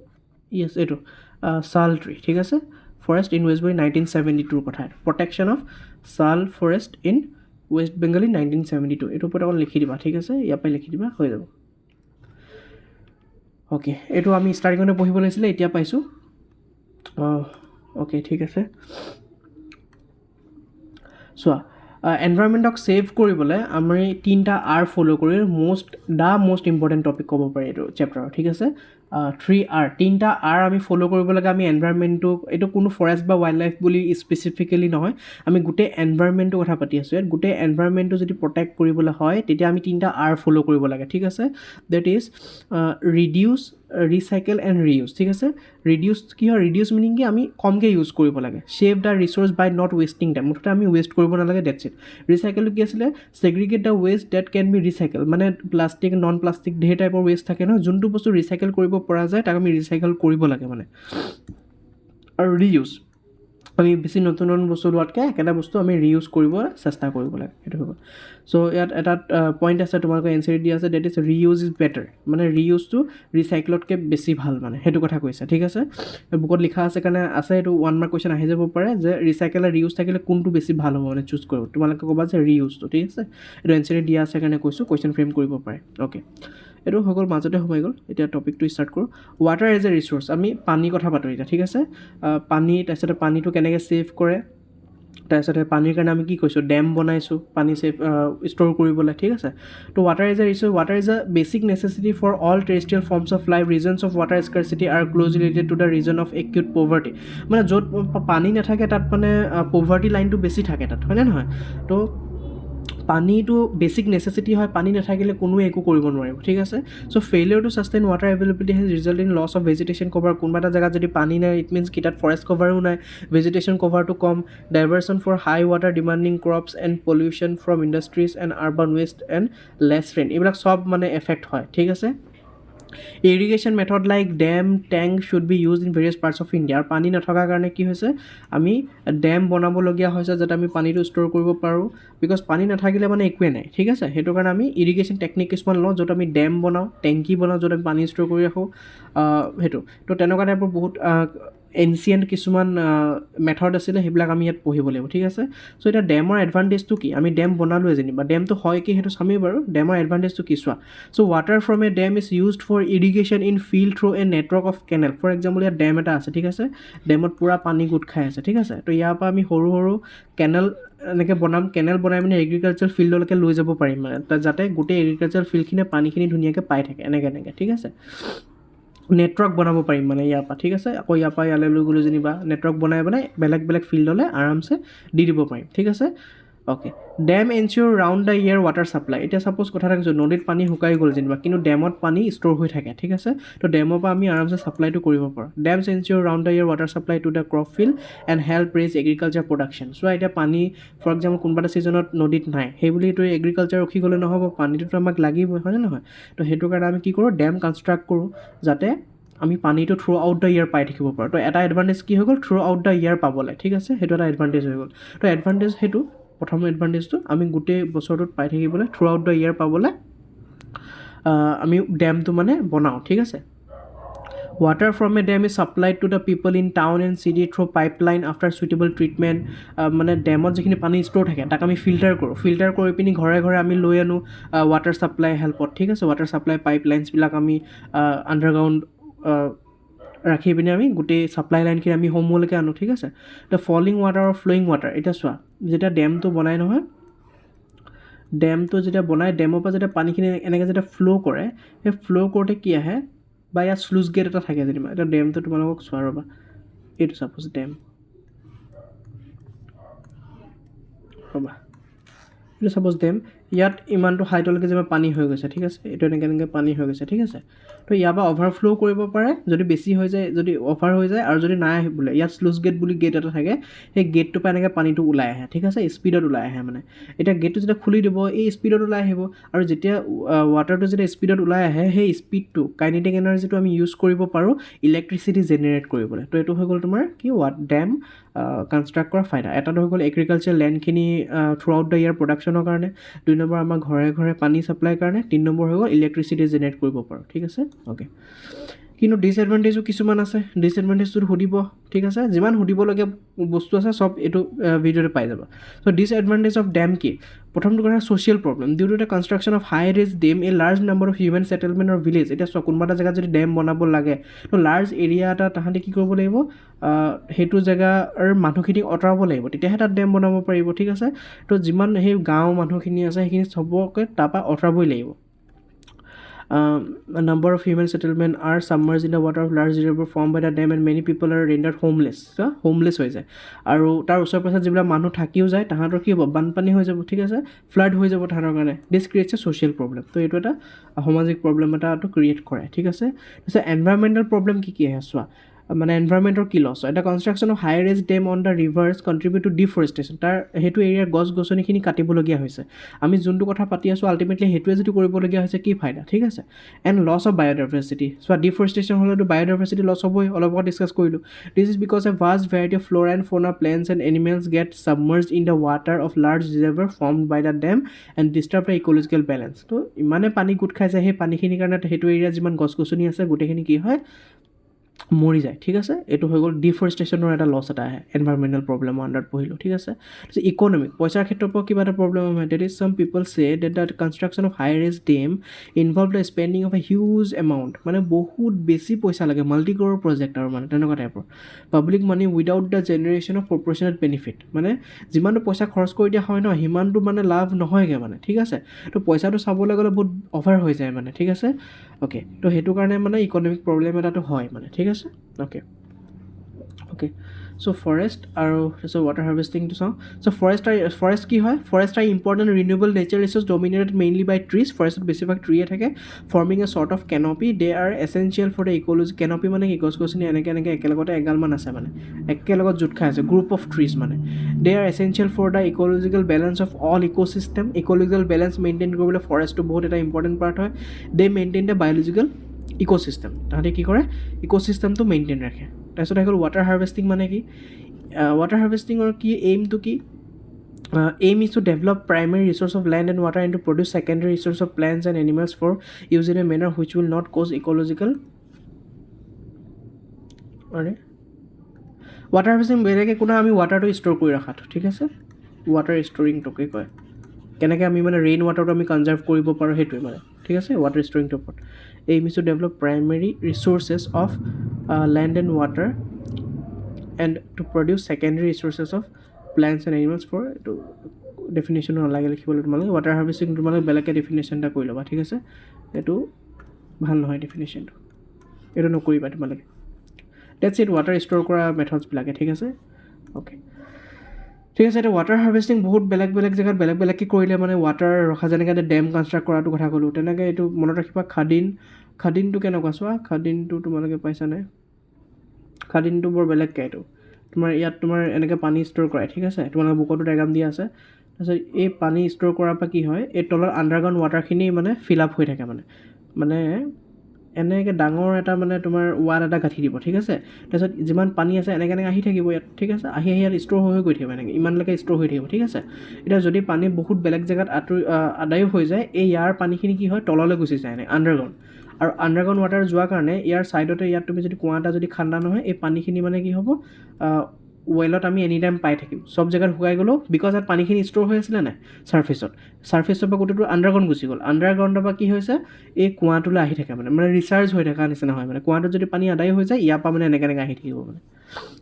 [SPEAKER 1] য়েছ, এইটো ছাল ট্ৰি, ঠিক আছে, forest in West Bengal 1972ৰ কথা। Protection of sal forest in West Bengal in 1972। এইটোৰ ওপৰত অকণ লিখি দিবা, ঠিক আছে, ইয়াৰ পৰাই লিখি দিবা, হৈ যাব। অ'কে, এইটো আমি ষ্টাৰ্টিঙতে পঢ়িব লাগিছিলে, এতিয়া পাইছোঁ। অঁ, অ'কে, ঠিক আছে। চোৱা, এনভাইৰমেণ্টক ছেভ কৰিবলৈ আমি তিনিটা আৰ ফ'ল' কৰি the most important topic ক'ব পাৰি এইটো চেপ্টাৰৰ, ঠিক আছে। থ্ৰী আৰ, তিনিটা আৰ আমি ফ'ল' কৰিব লাগে আমি এনভাইৰমেণ্টটোক। এইটো কোনো ফৰেষ্ট বা ৱাইল্ড লাইফ বুলি স্পেচিফিকেলি নহয়, আমি গোটেই এনভাইৰমেণ্টটোৰ কথা পাতি আছোঁ ইয়াত। গোটেই এনভাইৰমেণ্টটো যদি প্ৰটেক্ট কৰিবলৈ হয়, তেতিয়া আমি তিনিটা আৰ ফ'ল' কৰিব লাগে, ঠিক আছে। That is reduce, recycle and reuse, ঠিক আছে। ৰিডিউচ কি হয়? ৰিডিউচ মিনিং কি? আমি কমকৈ ইউজ কৰিব লাগে। Save the resource by not wasting them। মুঠতে আমি ৱেষ্ট কৰিব নালাগে, that's it। ৰিচাইকেলটো কি আছিলে? Segregate the waste that can be recycle। মানে প্লাষ্টিক, নন প্লাষ্টিক, ধেৰ টাইপৰ ৱেষ্ট থাকে নহয়, যোনটো বস্তু ৰিচাইকেল কৰিব পৰা যায় তাক আমি ৰিচাইকেল কৰিব লাগে মানে। আৰু ৰিইউজ, আমি বেছি নতুন নতুন বস্তু লোৱাতকৈ একেটা বস্তু আমি ৰিইউজ কৰিব চেষ্টা কৰিব লাগে, সেইটো হৈ গ'ল। চ' ইয়াত এটা পইণ্ট আছে, তোমালোকৰ এন চি দিয়া আছে, that is reuse is better। মানে ৰিইউজটো ৰিচাইকেলতকৈ বেছি ভাল মানে, সেইটো কথা কৈছে, ঠিক আছে। বুকত লিখা আছে কাৰণে আছে। এইটো ওৱান মাৰ্ক কুৱেশ্যন আহি যাব পাৰে যে ৰিচাইকেল আৰু ৰিইউজ থাকিলে কোনটো বেছি ভাল হ'ব মানে চুজ কৰিব। তোমালোকে ক'বা যে ৰিইউজটো, ঠিক আছে। এইটো এন চি দিয়া আছে কাৰণে কৈছোঁ, কুৱেশ্যন ফ্ৰেম কৰিব পাৰে। অ'কে, এইটো হৈ গ'ল, মাজতে সোমাই গ'ল। এতিয়া টপিকটো ষ্টাৰ্ট কৰোঁ, ৱাটাৰ এজ এ ৰিচ'ৰ্চ। আমি পানীৰ কথা পাতোঁ এতিয়া, ঠিক আছে। পানী, তাৰপিছতে পানীটো কেনেকৈ ছেভ কৰে, তাৰপিছতে পানীৰ কাৰণে আমি কি কৰিছোঁ? ডেম বনাইছোঁ পানী ছেভ ষ্ট'ৰ কৰিবলৈ, ঠিক আছে। তো water is a resource। Water is a basic necessity for all terrestrial forms of life। Regions of water scarcity are closely related to the region of acute poverty। মানে য'ত পানী নাথাকে তাত মানে পভাৰ্টি লাইনটো বেছি থাকে তাত, হয়নে নহয়? তো পানীটো বেছিক নেচেচিটি হয়, পানী নাথাকিলে কোনোৱে একো কৰিব নোৱাৰিব, ঠিক আছে। So failure to sustain water availability has result in loss of vegetation cover। কোনোবা এটা জেগাত যদি পানী নাই, it means কি তাত ফৰেষ্ট কভাৰো নাই, ভেজিটেশ্যন কভাৰটো কম, diversion for high water demanding crops and pollution from industries and urban waste and less rain, এইবিলাক চব মানে এফেক্ট হয়, ঠিক আছে। Irrigation method like dam, tank should be use in various parts of India। আৰু পানী নথকাৰ কাৰণে কি হৈছে? আমি ডেম বনাবলগীয়া হৈছে যাতে আমি পানীটো ষ্ট'ৰ কৰিব পাৰোঁ, because পানী নাথাকিলে মানে একোৱেই নাই, ঠিক আছে। সেইটো কাৰণে আমি ইৰিগেশ্যন টেকনিক কিছুমান লওঁ, য'ত আমি ডেম বনাওঁ, টেংকি বনাওঁ, য'ত আমি পানী ষ্ট'ৰ কৰি ৰাখোঁ সেইটো। তো তেনেকুৱা টাইপৰ বহুত এনচিয়েণ্ট কিছুমান মেথড আছিলে, সেইবিলাক আমি ইয়াত পঢ়িব লাগিব, ঠিক আছে। চ' এতিয়া ডেমৰ এডভান্টেজটো কি? আমি ডেম বনালোৱে যেনিবা, ডেমটো হয় কি সেইটো চামেই বাৰু। ডেমৰ এডভান্টেজটো কি চোৱা। So water from a dam is used for irrigation in field through a network of canal। For example, ইয়াত ডেম এটা আছে, ঠিক আছে, ডেমত পূৰা পানী গোট খাই আছে, ঠিক আছে। তো ইয়াৰ পৰা আমি সৰু সৰু কেনেল এনেকৈ বনাম, কেনেল বনাই পিনে এগ্ৰিকালচাৰ ফিল্ডলৈকে লৈ যাব পাৰিম মানে তাত, যাতে গোটেই এগ্ৰিকালচাৰ ফিল্ডখিনিয়ে পানীখিনি ধুনীয়াকৈ পাই থাকে এনেকৈ এনেকৈ, ঠিক আছে। নেটৱৰ্ক বনাব পাৰিম মানে ইয়াৰ পৰা, ঠিক আছে। আকৌ ইয়াৰ পৰা ইয়ালৈ লৈ গ'লোঁ যেনিবা, নেটৱৰ্ক বনাই বনাই বেলেগ বেলেগ ফিল্ডলৈ আৰামছে দি দিব পাৰিম, ঠিক আছে। Okay, dam ensure round the year water supply। এতিয়া ছাপ'জ কথা এটা কৈছোঁ, নদীত পানী শুকাই গ'ল যেনিবা, কিন্তু ডেমত পানী ষ্ট'ৰ হৈ থাকে, ঠিক আছে। তো ডেমৰ পৰা আমি আৰামছে ছাপ্লাইটো কৰিব পাৰোঁ। Dams ensure round the year water supply to the crop field and help raise agriculture production। চোৱা, এতিয়া পানী ফৰ এক্সাম্পল কোনোবা এটা ছিজনত নদীত নাই, সেই বুলিতো এগ্ৰিকালচাৰ ৰখি গ'লে নহ'ব, পানীটোতো আমাক লাগিবই, হয়নে নহয়? তো সেইটো কাৰণে আমি কি কৰোঁ? ডেম কনষ্ট্ৰাক্ট কৰোঁ যাতে আমি পানীটো থ্ৰু আউট the year পাই থাকিব পাৰোঁ। তো এটা এডভান্টেজ কি হৈ গ'ল? থ্ৰু আউট the year পাবলৈ, ঠিক আছে, সেইটো এটা এডভান্টেজ হৈ গ'ল। তো এডভান্টেজ সেইটো প্ৰথম এডভান্টেজটো, আমি গোটেই বছৰটোত পাই থাকিবলৈ, থ্ৰু আউট the year পাবলৈ আমি ডেমটো মানে বনাওঁ, ঠিক আছে। Water from a dam is supplied to the people in town and city through pipeline after suitable treatment। মানে ডেমত যিখিনি পানী ষ্ট'ৰ থাকে তাক আমি ফিল্টাৰ কৰোঁ, ফিল্টাৰ কৰি পিনি ঘৰে ঘৰে আমি লৈ আনো ৱাটাৰ ছাপ্লাই হেল্পত, ঠিক আছে। ৱাটাৰ ছাপ্লাই পাইপলাইনছবিলাক আমি আণ্ডাৰগ্ৰাউণ্ড ৰাখি পিনি আমি গোটেই ছাপ্লাই লাইনখিনি আমি হোমলৈকে আনো, ঠিক আছে। The falling water, flowing water। এতিয়া চোৱা, যেতিয়া ডেমটো বনাই নহয়, ডেমটো যেতিয়া বনাই, ডেমৰ পৰা যেতিয়া পানীখিনি এনেকৈ যেতিয়া ফ্ল' কৰে, সেই ফ্ল' কৰোঁতে কি আহে বা ইয়াত শ্লুচ গেট এটা থাকে যেনিবা। এতিয়া ডেমটো তোমালোকক চোৱা, ৰ'বা, এইটো ছাপ'জ ডেম। ৰ'বা, এইটো ছাপ'জ ডেম, ইয়াত ইমানটো হাইটলৈকে যেনিবা পানী হৈ গৈছে, ঠিক আছে? এইটো এনেকৈ এনেকৈ পানী হৈ গৈছে, ঠিক আছে? তো ইয়াৰ পৰা অভাৰফ্ল' কৰিব পাৰে যদি বেছি হৈ যায়, যদি অভাৰ হৈ যায়। আৰু যদি নাই বোলে, ইয়াত শ্লুচ গেট বুলি গেট এটা থাকে, সেই গেটটোৰ পৰা এনেকৈ পানীটো ওলাই আহে, ঠিক আছে? স্পীডত ওলাই আহে। মানে এতিয়া গেটটো যেতিয়া খুলি দিব, এই স্পীডত ওলাই আহিব। আৰু যেতিয়া ৱাটাৰটো যেতিয়া স্পীডত ওলাই আহে, সেই স্পীডটো, কাইনেটিক এনাৰ্জিটো আমি ইউজ কৰিব পাৰোঁ ইলেক্ট্ৰিচিটি জেনেৰেট কৰিবলৈ। তো এইটো হৈ গ'ল তোমাৰ কি, ডেম কনষ্ট্ৰাক্ট কৰা ফাইদা। এটাটো হৈ গ'ল এগ্ৰিকালচাৰ লেণ্ডখিনি থ্ৰু আউট the year প্ৰডাকশ্যনৰ কাৰণে, 2 নম্বৰ আমাৰ ঘৰে ঘৰে পানী ছাপ্লাইৰ কাৰণে, 3 নম্বৰ হৈ গ'ল ইলেক্ট্ৰিচিটি জেনেৰেট কৰিব পাৰোঁ, ঠিক আছে? অ'কে, কিন্তু ডিছএডভান্টেজো কিছুমান আছে। ডিছএডভান্টেজটো সুধিব, ঠিক আছে? যিমান সুধিবলগীয়া বস্তু আছে, চব এইটো ভিডিঅ'তে পাই যাবা। চ' ডিছএডভান্টেজ অফ ডেম কি? প্ৰথমটো কথা, social problem. Due to the construction of high rise dam, a large number of human settlement or village. এতিয়া চোৱা, কোনোবা এটা জেগাত যদি ডেম বনাব লাগে, তো লাৰ্জ এৰিয়া এটা তাহাঁতে কি কৰিব লাগিব? সেইটো জেগাৰ মানুহখিনিক আঁতৰাব লাগিব, তেতিয়াহে তাত ডেম বনাব পাৰিব, ঠিক আছে? তো যিমান সেই গাঁৱৰ মানুহখিনি আছে, সেইখিনি চবকে তাৰপৰা আঁতৰাবই লাগিব। Number of human settlement are submerged in the water of large river formed by the dam and many people are rendered homeless. Homeless হৈ যায়। আৰু তাৰ ওচৰে পাঁজৰে যিবিলাক মানুহ থাকিও যায়, তাহাঁতৰ কি হ'ব? বানপানী হৈ যাব, ঠিক আছে? ফ্লাড হৈ যাব তাহাঁতৰ কাৰণে। This creates a social problem. তো এইটো এটা সামাজিক প্ৰব্লেম এটাটো ক্ৰিয়েট কৰে, ঠিক আছে? তাৰপিছত এনভাইৰমেণ্টেল প্ৰব্লেম কি কি আহে চোৱা। মানে এনভাইৰমেণ্টৰ কি লছ হয়? The construction of high rise dam on the rivers contribute to deforestation. তাৰ সেইটো এৰিয়াৰ গছ গছনিখিনি কাটিবলগীয়া হৈছে। আমি যোনটো কথা পাতি আছোঁ, আল্টিমেটলি সেইটোৱে যদি কৰিবলগীয়া হৈছে, কি ফাইদা, ঠিক আছে? And loss of biodiversity. চোৱা, ডিফৰেষ্টেশ্যন হ'লেতো বায়'ডাইভাৰ্চিটি লছ হ'বই, অলপ আগত ডিছকাছ কৰিলোঁ। This is because a vast variety of flora and fauna, plants and animals get submerged in the water of large reservoir formed by the dam and disturb the ecological balance. তো ইমানে পানী গোট খাই যায়, সেই পানীখিনিৰ কাৰণে সেইটো এৰিয়াত যিমান গছ গছনি আছে, গোটেইখিনি কি হয়? মৰি যায়, ঠিক আছে? এইটো হৈ গ'ল ডিফৰেষ্টেশ্যনৰ এটা লছ এটা আহে, এনভাইৰমেণ্টেল প্ৰব্লেমৰ আণ্ডাৰত পঢ়িলোঁ, ঠিক আছে? তাৰপিছত ইকনমিক, পইচাৰ ক্ষেত্ৰৰ পৰা কিবা এটা প্ৰব্লেম হয়। That is, some people say that the construction of high rise dam involve the spending of a huge amount, মানে বহুত বেছি পইচা লাগে, মাল্টি ক্ৰ'ৰ প্ৰজেক্ট আৰু মানে তেনেকুৱা টাইপৰ public money without the generation of proportionate benefit. মানে যিমানটো পইচা খৰচ কৰি দিয়া হয় ন, সিমানটো মানে লাভ নহয়গৈ মানে, ঠিক আছে? তো পইচাটো চাবলৈ গ'লে বহুত অভাৰ হৈ যায় মানে, ঠিক আছে? অ'কে, তো সেইটো কাৰণে মানে ইকনমিক প্ৰব্লেম এটাটো হয় মানে, ঠিক আছে? অ'কে, চ' ফৰেষ্ট আৰু তাৰপিছত ৱাটাৰ হাৰ্ভেষ্টিংটো চাওঁ। চ' ফৰেষ্ট কি হয়? Forest are important renewable nature resource dominated mainly by trees. ফৰেষ্টত বেছিভাগ ট্ৰিয়ে থাকে, forming a sort of canopy. They are essential for the ecology. Canopy মানে কি? গছ গছনি এনেকৈ এনেকৈ একেলগতে এগালমান আছে, মানে একেলগত জোট খাই আছে, গ্ৰুপ অফ ট্ৰিজ মানে। They are essential for the ecological balance of all ecosystem. Ecological balance maintain কৰিবলৈ ফৰেষ্টটো বহুত এটা ইম্পৰ্টেণ্ট পাৰ্ট হয়। They maintain the biological ecosystem. তাহাঁতে কি কৰে? ইক'চিষ্টেমটো মেইনটেইন ৰাখে। তাৰপিছত আহি গ'ল ৱাটাৰ হাৰ্ভেষ্টিং মানে কি? ৱাটাৰ হাৰ্ভেষ্টিঙৰ কি এইমটো কি? Aim is to develop primary resource of land and water and to produce secondary resource of plants and animals for use in a manner which will not cause ecological. আৰে, water harvesting বেলেগ একো নহয়, আমি ৱাটাৰটো store কৰি ৰখাটো, ঠিক আছে? Water ষ্ট'ৰিংটোকে কয়। কেনেকৈ আমি মানে ৰেইন ৱাটাৰটো আমি কনজাৰ্ভ কৰিব পাৰোঁ, সেইটোৱে মানে, ঠিক আছে? ৱাটাৰ ষ্ট'ৰিংটোৰ ওপৰত। Aim is to develop primary resources of land and water and to produce secondary resources of plants and animals for. এইটো ডেফিনেশ্যনো নালাগে লিখিবলৈ তোমালোকে। ৱাটাৰ হাৰ্ভেষ্টিং তোমালোকে বেলেগকৈ ডেফিনেশ্যন এটা কৰি ল'বা, ঠিক আছে? এইটো ভাল নহয় ডেফিনেশ্যনটো, এইটো নকৰিবা তোমালোকে। That's it, water store কৰা মেথডছবিলাকে, ঠিক আছে? অ'কে, ঠিক আছে। এতিয়া ৱাটাৰ হাৰ্ভেষ্টিং বহুত বেলেগ বেলেগ জেগাত বেলেগ বেলেগকৈ কৰিলে, মানে ৱাটাৰ ৰখা, যেনেকৈ এতিয়া ডেম কনষ্ট্ৰাক্ট কৰাটো কথা ক'লোঁ, তেনেকৈ এইটো মনত ৰাখিবা। খাদিন, খাদিনটো কেনেকুৱা চোৱা। খাদিনটো তোমালোকে পাইছানে? খাদিনটো বৰ বেলেগকৈ। এইটো তোমাৰ ইয়াত তোমাৰ এনেকৈ পানী ষ্ট'ৰ কৰে, ঠিক আছে? তোমালোকৰ বুকতো ডায়েগ্ৰাম দিয়া আছে। তাৰপিছত এই পানী ষ্ট'ৰ কৰাৰ পৰা কি হয়? এই তলত আণ্ডাৰগ্ৰাউণ্ড ৱাটাৰখিনি মানে ফিল আপ হৈ থাকে। মানে এনেকৈ ডাঙৰ এটা মানে তোমাৰ ৱাল এটা গাঁঠি দিব, ঠিক আছে? তাৰপিছত যিমান পানী আছে, এনেকৈ এনেকৈ আহি থাকিব ইয়াত, ঠিক আছে? আহি আহি ইয়াত ষ্ট'ৰ হৈ হৈ গৈ থাকিব, এনেকৈ ইমানলৈকে ষ্ট'ৰ হৈ থাকিব, ঠিক আছে? এতিয়া যদি পানী বহুত বেলেগ জেগাত আঁতৰি আদায়ো হৈ যায়, এই ইয়াৰ পানীখিনি কি হয়? তললৈ গুচি যায় এনেকৈ আণ্ডাৰগ্ৰাউণ্ড। আৰু আণ্ডাৰগ্ৰাউণ্ড ৱাটাৰ যোৱাৰ কাৰণে ইয়াৰ ছাইডতে ইয়াত তুমি যদি কুঁৱা এটা যদি খান্দা নহয়, এই পানীখিনি মানে কি হ'ব? ৱেলত আমি এনি টাইম পাই থাকিম, চব জেগাত শুকাই গ'লেও, because ইয়াত পানীখিনি ষ্ট'ৰ হৈ আছিলে নাই ছাৰ্ফেচত। ছাৰ্ফেচৰ পৰা গোটেইটো আণ্ডাৰগ্ৰাউণ্ড গুচি গ'ল। আণ্ডাৰগ্ৰাউণ্ডৰ পৰা কি হৈছে? এই কুঁৱাটোলৈ আহি থাকে, মানে ৰিচাৰ্জ হৈ থকা নিচিনা হয়। মানে কুঁৱাটোত যদি পানী আদায় হৈ যায়, ইয়াৰ পৰা মানে এনেকৈ এনেকৈ আহি থাকিব মানে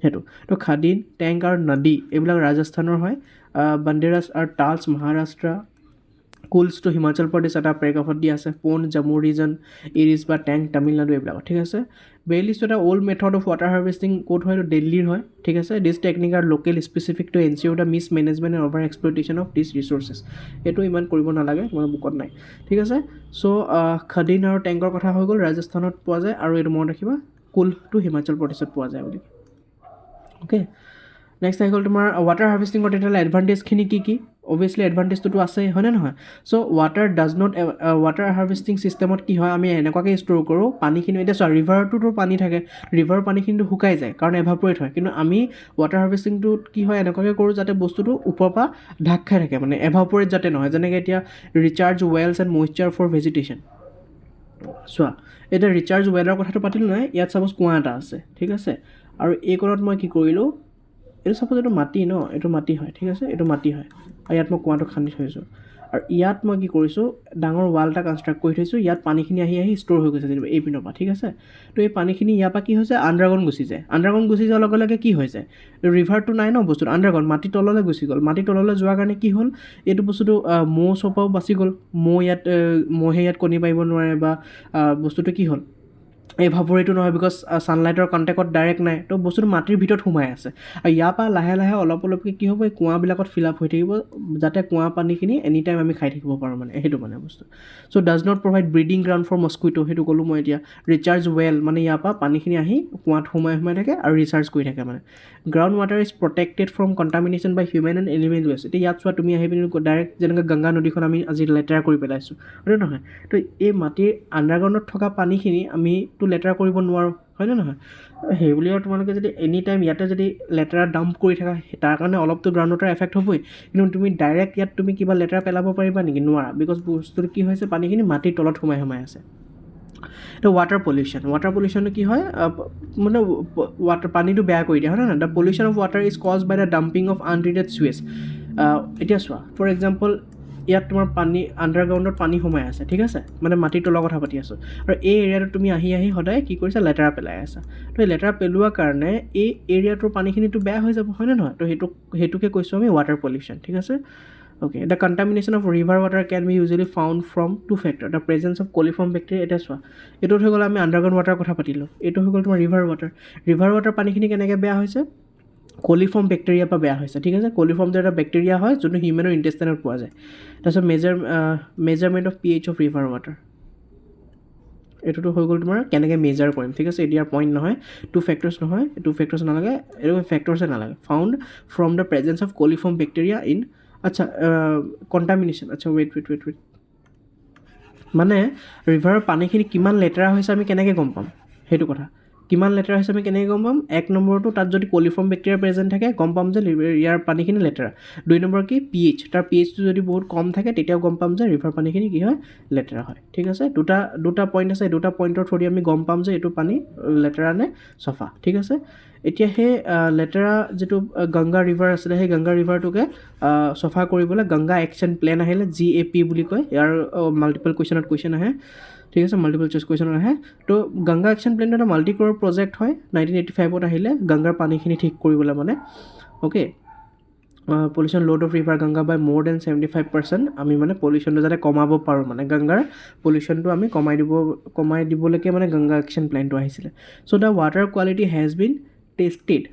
[SPEAKER 1] সেইটো। তো খাদিন, টেংক আৰু নদী, এইবিলাক ৰাজস্থানৰ হয়। বান্দেৰাছ আৰু টালছ মহাৰাষ্ট্ৰ, কুলছটো হিমাচল প্ৰদেশ, এটা পেৰাগ্ৰাফত দিয়া আছে, পণ্ড জম্মু ৰিজন, ইৰিজ বা টেংক তামিলনাডু, এইবিলাকত, ঠিক আছে। বেইলিছটো এটা old method of water harvesting, ক'ত হয়? এইটো দিল্লীৰ হয়, ঠিক আছে। This technique are local specific to ensure the mismanagement and over exploitation of this resources. এইটো ইমান কৰিব নালাগে, তোমাৰ বুকত নাই, ঠিক আছে। চ' খাদিন আৰু টেংকৰ কথা হৈ গ'ল, ৰাজস্থানত পোৱা যায় আৰু এইটো মনত ৰাখিবা, কুলটো হিমাচল প্ৰদেশত পোৱা যায় বুলি। অ'কে, নেক্সট আহি গ'ল তোমাৰ ৱাটাৰ হাৰ্ভেষ্টিঙৰ তেতিয়াহ'লে এডভান্টেজখিনি কি কি? অভিয়াছলি এডভান্টেজটোতো আছেই, হয়নে নহয়? So water does not water harvesting ছিষ্টেমত কি হয়, আমি এনেকুৱাকৈ ষ্ট'ৰ কৰোঁ পানীখিনি। এতিয়া চোৱা, ৰিভাৰটোতো পানী থাকে, ৰিভাৰৰ পানীখিনিতো শুকাই যায় কাৰণ এভাপৰেট হয়। কিন্তু আমি ৱাটাৰ হাৰ্ভেষ্টিংটোত কি হয়, এনেকুৱাকৈ কৰোঁ যাতে বস্তুটো ওপৰৰ পৰা ঢাক খাই থাকে, মানে এভাপৰেট যাতে নহয়। যেনেকৈ এতিয়া recharge wells and moisture for vegetation. চোৱা, এতিয়া ৰিচাৰ্জ ৱেলৰ কথাটো পাতিলোঁ নাই? ইয়াত চাপ'জ কুঁৱা এটা আছে, ঠিক আছে, আৰু এই কণত মই কি কৰিলোঁ, এইটো চাপ'জ এইটো মাটি ন, এইটো মাটি হয়, ঠিক আছে, এইটো মাটি হয় আৰু ইয়াত মই কুঁৱাটো খান্দি থৈছোঁ আৰু ইয়াত মই কি কৰিছোঁ, ডাঙৰ ৱাল এটা কনষ্ট্ৰাক্ট কৰি থৈছোঁ। ইয়াত পানীখিনি আহি আহি ষ্ট'ৰ হৈ গৈছে যেনিবা এই পিনৰ পৰা, ঠিক আছে। তো এই পানীখিনি ইয়াৰ পৰা কি হৈছে, আণ্ডাৰগ্ৰাউণ্ড গুচি যায়। আণ্ডাৰগ্ৰাউণ্ড গুচি যোৱাৰ লগে লগে কি হৈ যায়? ৰিভাৰটো নাই ন, বস্তুটো আণ্ডাৰগ্ৰাউণ্ড মাটিৰ তললৈ গুচি গ'ল। মাটিৰ তললৈ যোৱাৰ কাৰণে কি হ'ল? এইটো বস্তুটো মৌ চৌপাও বাচি গ'ল। মৌ ইয়াত মহে ইয়াত কণী পাৰিব নোৱাৰে বা বস্তুটো কি হ'ল, এভাপৰেটো নহয়, because ছানলাইটৰ কণ্টেক্টত ডাইৰেক্ট নাই। তো বস্তুটো মাটিৰ ভিতৰত সোমাই আছে আৰু ইয়াৰ পৰা লাহে লাহে অলপ অলপকৈ কি হ'ব, এই কুঁৱাবিলাকত ফিল আপ হৈ থাকিব, যাতে কুঁৱা পানীখিনি এনি টাইম আমি খাই থাকিব পাৰোঁ, মানে সেইটো মানে বস্তু। So does not provide breeding ground for mosquito, সেইটো ক'লোঁ মই এতিয়া। ৰিচাৰ্জ ৱেল মানে ইয়াৰ পৰা পানীখিনি আহি কুঁৱাত সোমাই সোমাই থাকে আৰু ৰিচাৰ্জ কৰি থাকে। মানে ground water is protected from contamination by human and animal waste. এতিয়া ইয়াত চোৱা, তুমি আহি পিনি ডাইৰেক্ট যেনেকৈ গংগা নদীখন আমি আজি লেতেৰা কৰি পেলাইছোঁ, হয়নে নহয়? তো এই মাটিৰ আণ্ডাৰগ্ৰাউণ্ডত থকা পানীখিনি আমিতো লেতেৰা কৰিব নোৱাৰোঁ, হয়নে নহয়? সেইবুলি আৰু তোমালোকে যদি এনি টাইম ইয়াতে যদি লেতেৰা ডাম্প কৰি থাকা, তাৰ কাৰণে অলপতো গ্ৰাউণ্ড ৱাটাৰ এফেক্ট হ'বই। কিন্তু তুমি ডাইৰেক্ট ইয়াত তুমি কিবা লেতেৰা পেলাব পাৰিবা নেকি? নোৱাৰা, because বস্তুটো কি হৈছে, পানীখিনি মাটিৰ তলত সোমাই সোমাই আছে। তো ৱাটাৰ পলিউশ্যন, ৱাটাৰ পলিউশ্যনটো কি হয়? মানে ৱাটাৰ পানীটো বেয়া কৰি দিয়ে, হয় নহয়? The pollution of water is cause by the dumping of untreated sewage. এতিয়া চোৱা, ফৰ এক্সাম্পল ইয়াত তোমাৰ পানী আণ্ডাৰগ্ৰাউণ্ডত পানী সোমাই আছে, ঠিক আছে, মানে মাটিৰ তলৰ কথা পাতি আছোঁ, আৰু এই এৰিয়াটোত তুমি আহি আহি সদায় কি কৰিছা? লেতেৰা পেলাই আছা। তো এই লেতেৰা পেলোৱাৰ কাৰণে এই এৰিয়াটোৰ পানীখিনিতো বেয়া হৈ যাব, হয়নে নহয়? তো সেইটোকে কৈছোঁ আমি ৱাটাৰ পলিউশ্যন, ঠিক আছে। Okay, the contamination of river water can be usually found from two factor, the presence of coliform bacteria. এতিয়া চোৱা, এইটোত হৈ গ'ল আমি আণ্ডাৰগ্ৰাউণ্ড ৱাটাৰ কথা পাতিলোঁ, এইটো হৈ গ'ল তোমাৰ ৰিভাৰ ৱাটাৰ। ৰিভাৰ ৱাটাৰ পানীখিনি কেনেকৈ বেয়া হৈছে? কলিফৰ্ম বেক্টেৰিয়াৰ পৰা বেয়া হৈছে, ঠিক আছে। কলিফৰ্মটো এটা বেক্টেৰিয়া হয় যোনটো হিউমেনৰ ইণ্টেষ্টাইনত পোৱা যায়। তাৰপিছত measurement of pH of river water, এইটোতো হৈ গ'ল তোমাৰ কেনেকৈ মেজাৰ কৰিম, ঠিক আছে। এতিয়া পইণ্ট নহয়, টু ফেক্টৰ্ছ নহয়, টু ফেক্টৰ্ছ নালাগে, এইটো ফেক্টৰ্ছে নালাগে। Found from the presence of coliform bacteria in, আচ্ছা, কণ্টামিনেশ্যন, আচ্ছা, ৱেইট ৱেইট ৱেইট ৱেইট, মানে ৰিভাৰৰ পানীখিনি কিমান লেতেৰা হৈছে আমি কেনেকৈ গম পাম সেইটো কথা। কিমান লেতেৰা হৈছে আমি কেনেকৈ গম পাম? এক নম্বৰটো, তাত যদি কলিফৰ্ম বেক্টেৰিয়া প্ৰেজেণ্ট থাকে, গম পাম যে ইয়াৰ পানীখিনি লেতেৰা। দুই নম্বৰ কি? পি এইচ, তাৰ পি এইচটো যদি বহুত কম থাকে, তেতিয়াও গম পাম যে ৰিভাৰ পানীখিনি কি হয়, লেতেৰা হয়, ঠিক আছে। দুটা দুটা পইণ্ট আছে, এই দুটা পইণ্টৰ থ্ৰুদি আমি গম পাম যে এইটো পানী লেতেৰা নে চফা, ঠিক আছে। এতিয়া সেই লেতেৰা যিটো গংগা ৰিভাৰ আছিলে, সেই গংগা ৰিভাৰটোকে চফা কৰিবলৈ গংগা একশ্যন প্লেন আহিলে, জিএপি বুলি কয়। ইয়াৰ মাল্টিপল কুৱেশ্যনত কুৱেশ্যন আহে, ঠিক আছে, মাল্টিপল চইচ কুৱেশ্যনত আহে। তো গংগা একশ্যন প্লেনটো এটা মাল্টি ক্ৰ'ৰ প্ৰজেক্ট হয়, 1985ত আহিলে গংগাৰ পানীখিনি ঠিক কৰিবলৈ মানে। Okay, pollution load of river Ganga by more than 75%। আমি মানে পলিউশ্যনটো যাতে কমাব পাৰোঁ, মানে গংগাৰ পলিউশ্যনটো আমি কমাই দিবলৈকে মানে গংগা একশ্যন প্লেনটো আহিছিলে। So the water quality has been tested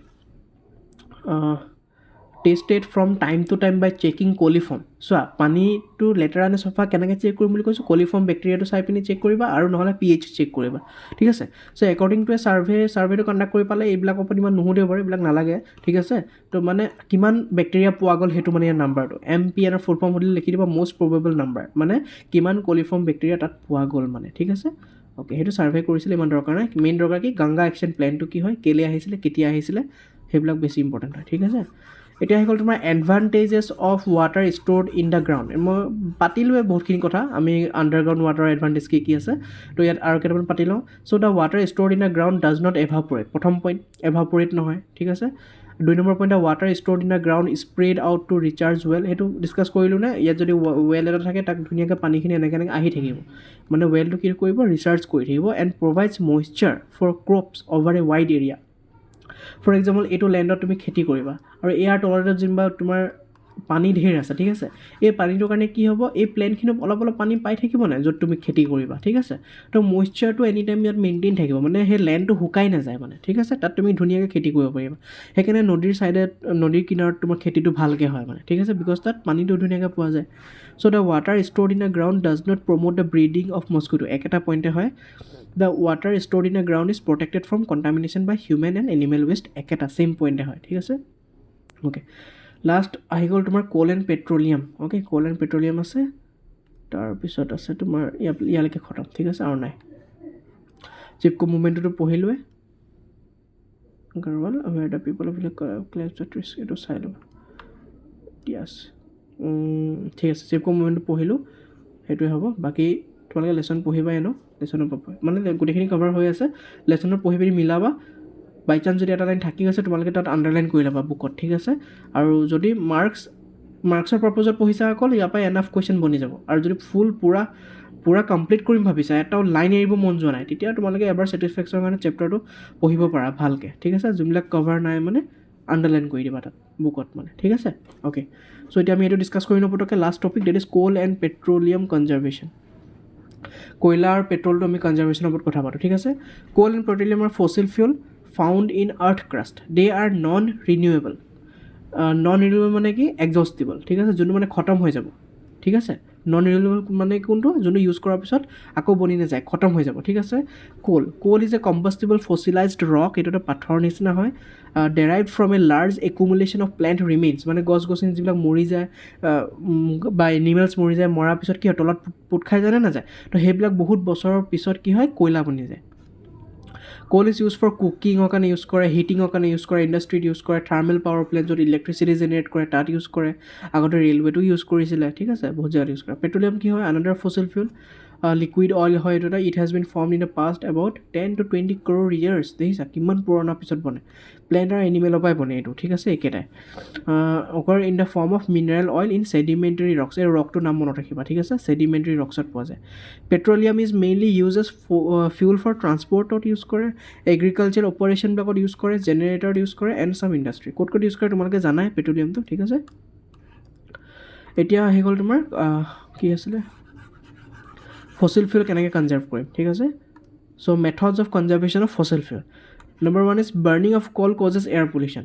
[SPEAKER 1] from time to time by checking coliform. চোৱা, পানীটো লেতেৰা নে চফা কেনেকৈ চেক কৰিম বুলি কৈছোঁ? কলিফৰ্ম বেক্টেৰিয়াটো চাই পিনি চেক কৰিবা আৰু নহ'লে পি এইচ চেক কৰিবা, ঠিক আছে। So according to a survey, ছাৰ্ভেটো কণ্ডাক্ট কৰি পালে এইবিলাকৰ ওপৰত ইমান নুসুধেও বাৰু, এইবিলাক নালাগে, ঠিক আছে। তো মানে কিমান বেক্টেৰিয়া পোৱা গ'ল সেইটো মানে ইয়াৰ নাম্বাৰটো, এম পি এনৰ ফুল ফৰ্ম সুধিলে লিখি দিবা মষ্ট প্ৰবেবল নাম্বাৰ, মানে কিমান কলিফৰ্ম বেক্টেৰিয়া তাত পোৱা গ'ল মানে, ঠিক আছে। অ'কে, সেইটো ছাৰ্ভে কৰিছিলে, ইমান দৰকাৰ নাই। মেইন দৰকাৰ কি, গংগা একশ্যন প্লেনটো কি হয়, কেলৈ আহিছিলে, কেতিয়া আহিছিলে, সেইবিলাক বেছি ইম্পৰ্টেণ্ট হয়, ঠিক আছে। এতিয়া আহি গ'ল তোমাৰ advantages of water stored in the ground. মই পাতিলোৱে বহুতখিনি কথা আমি, আণ্ডাৰগ্ৰাউণ্ড ৱাটাৰৰ এডভান্টেজ কি কি আছে। তো ইয়াত আৰু কেইটামান পাতি লওঁ। So the water stored in the ground does not evaporate, প্ৰথম পইণ্ট, এভাপৰেট নহয়, ঠিক আছে। দুই number point, the water stored in the ground spread out to recharge well, সেইটো ডিছকাছ কৰিলোঁ নে? ইয়াত যদি ৱেল এটা থাকে, তাক ধুনীয়াকৈ পানীখিনি এনেকৈ এনেকৈ আহি থাকিব, মানে ৱেলটো কি কৰিব, ৰিচাৰ্জ কৰি থাকিব, and provides moisture for crops over a wide area. For example, এইটো লেণ্ডত তুমি খেতি কৰিবা আৰু ইয়াৰ তলতে যেনিবা তোমাৰ পানী ঢেৰ আছে, ঠিক আছে? এই পানীটোৰ কাৰণে কি হ'ব? এই প্লেণ্টখিনিত অলপ অলপ পানী পাই থাকিব নাই, য'ত তুমি খেতি কৰিবা, ঠিক আছে? তো মইশ্চাৰটো এনি টাইম ইয়াত মেইনটেইন থাকিব, মানে সেই লেণ্ডটো শুকাই নাযায় মানে, ঠিক আছে? তাত তুমি ধুনীয়াকৈ খেতি কৰিব পাৰিবা। সেইকাৰণে নদীৰ ছাইডে, নদীৰ কিনাৰত তোমাৰ খেতিটো ভালকৈ হয় মানে, ঠিক আছে? Because তাত পানীটো ধুনীয়াকৈ পোৱা যায়। So the water stored in the ground does not promote the breeding of mosquito, একেটা পইণ্টে হয়। The water stored in the ground is protected from contamination by human and animal waste, একেটা ছেইম পইণ্টে হয়, ঠিক আছে? অ'কে, লাষ্ট আহি গ'ল তোমাৰ coal and petroleum. Okay, coal and petroleum আছে, তাৰপিছত আছে তোমাৰ ইয়ালৈকে খতম, ঠিক আছে? আৰু নাই। Chipko মুভমেণ্টটোতো পঢ়িলোৱে। গাৰৱাল, where the people of এইটো চাই ল'বা। য়েছ, ঠিক আছে। চিপকো মুভমেণ্টটো পঢ়িলোঁ, সেইটোৱে হ'ব। বাকী তোমালোকে লেচন পঢ়িবাই ন? লেচনত পাবা মানে গোটেইখিনি কভাৰ হৈ আছে। লেচনত পঢ়ি পিনি মিলাবা। বাই চান্স যদি এটা লাইন থাকি গৈছে, তোমালোকে তাত আণ্ডাৰলাইন কৰি ল'বা বুকত, ঠিক আছে? আৰু যদি মাৰ্কছৰ পাৰ্পজত পঢ়িছা অকল, ইয়াৰ পৰা এনাফ কুৱেশ্যন বনি যাব। আৰু যদি ফুল পূৰা পূৰা কমপ্লিট কৰিম ভাবিছা, এটাও লাইন এৰিব মন যোৱা নাই, তেতিয়া তোমালোকে এবাৰ ছেটিছফেকশ্যনৰ কাৰণে চেপ্টাৰটো পঢ়িব পাৰা ভালকৈ, ঠিক আছে? যোনবিলাক কভাৰ নাই মানে আণ্ডাৰলাইন কৰি দিবা তাত বুকত মানে, ঠিক আছে? অ'কে, চ' এতিয়া আমি এইটো ডিছকাছ কৰি লওঁ পটককৈ। Last topic, that is coal and petroleum conservation. কয়লা আৰু পেট্ৰলটো আমি কনজাৰ্ভেশ্যনৰ ওপৰত কথা পাতোঁ, ঠিক আছে? Coal and petroleum are fossil fuel found in earth crust. They are non renewable. Non renewable মানে কি? এক্সজষ্টিবল, ঠিক আছে? যোনটো মানে খতম হৈ যাব, ঠিক আছে? নন ৰিনিউৱেবল মানে কোনটো? যোনটো ইউজ কৰাৰ পিছত আকৌ বনি নাযায়, খতম হৈ যাব, ঠিক আছে? Coal is a combustible fossilized rock, এইটো এটা পাথৰৰ নিচিনা হয়, derived from a large accumulation of plant remains, মানে গছ গছনি যিবিলাক মৰি যায় বা এনিমেলছ মৰি যায়, মৰাৰ পিছত কি হয়? তলত পোত খাই যায় নে নাযায়? তো সেইবিলাক বহুত বছৰৰ পিছত কি হয়? কয়লা বনি যায়। Coal is used for কুকিঙৰ কাৰণে ইউজ কৰে, হিটিঙৰ কাৰণে ইউজ কৰে, ইণ্ডাষ্ট্ৰীত ইউজ কৰে, থাৰ্মেল পাৱাৰ প্লেণ্ট য'ত ইলেক্ট্ৰিচিটি জেনেৰেট কৰে তাত ইউজ কৰে। আগতে ৰেলৱেতো ইউজ কৰিছিলে, ঠিক আছে? বহুত জেগাত ইউজ কৰে। পেট্ৰলিয়াম কি হয়? Another fossil fuel, liquid oil হয় এইটো এটা। It has been formed in the past about 10 to 20 crore years. দেখিছা কিমান পুৰণা পিছত বনে। প্লেণ্ট আৰু এনিমেলৰ পৰাই বনে এইটো, ঠিক আছে? একেটাই। Occur in the form of mineral oil in sedimentary rocks. এই ৰকটোৰ নাম মনত ৰাখিবা, ঠিক আছে? ছেডিমেণ্টেৰী ৰকছত পোৱা যায়। Petroleum is mainly used as fuel for ট্ৰান্সপৰ্টত use কৰে, এগ্ৰিকালচাৰ অপাৰেশ্যনবিলাকত ইউজ কৰে, জেনেৰেটৰত ইউজ কৰে এণ্ড চাম ইণ্ডাষ্ট্ৰি। ক'ত ক'ত ইউজ কৰে তোমালোকে জানাই পেট্ৰলিয়ামটো, ঠিক আছে? এতিয়া আহি গ'ল তোমাৰ কি আছিলে, ফচিল ফিউল কেনেকৈ কনজাৰ্ভ কৰিম, ঠিক আছে? So methods of conservation of fossil fuel. Number one is burning of coal causes air pollution.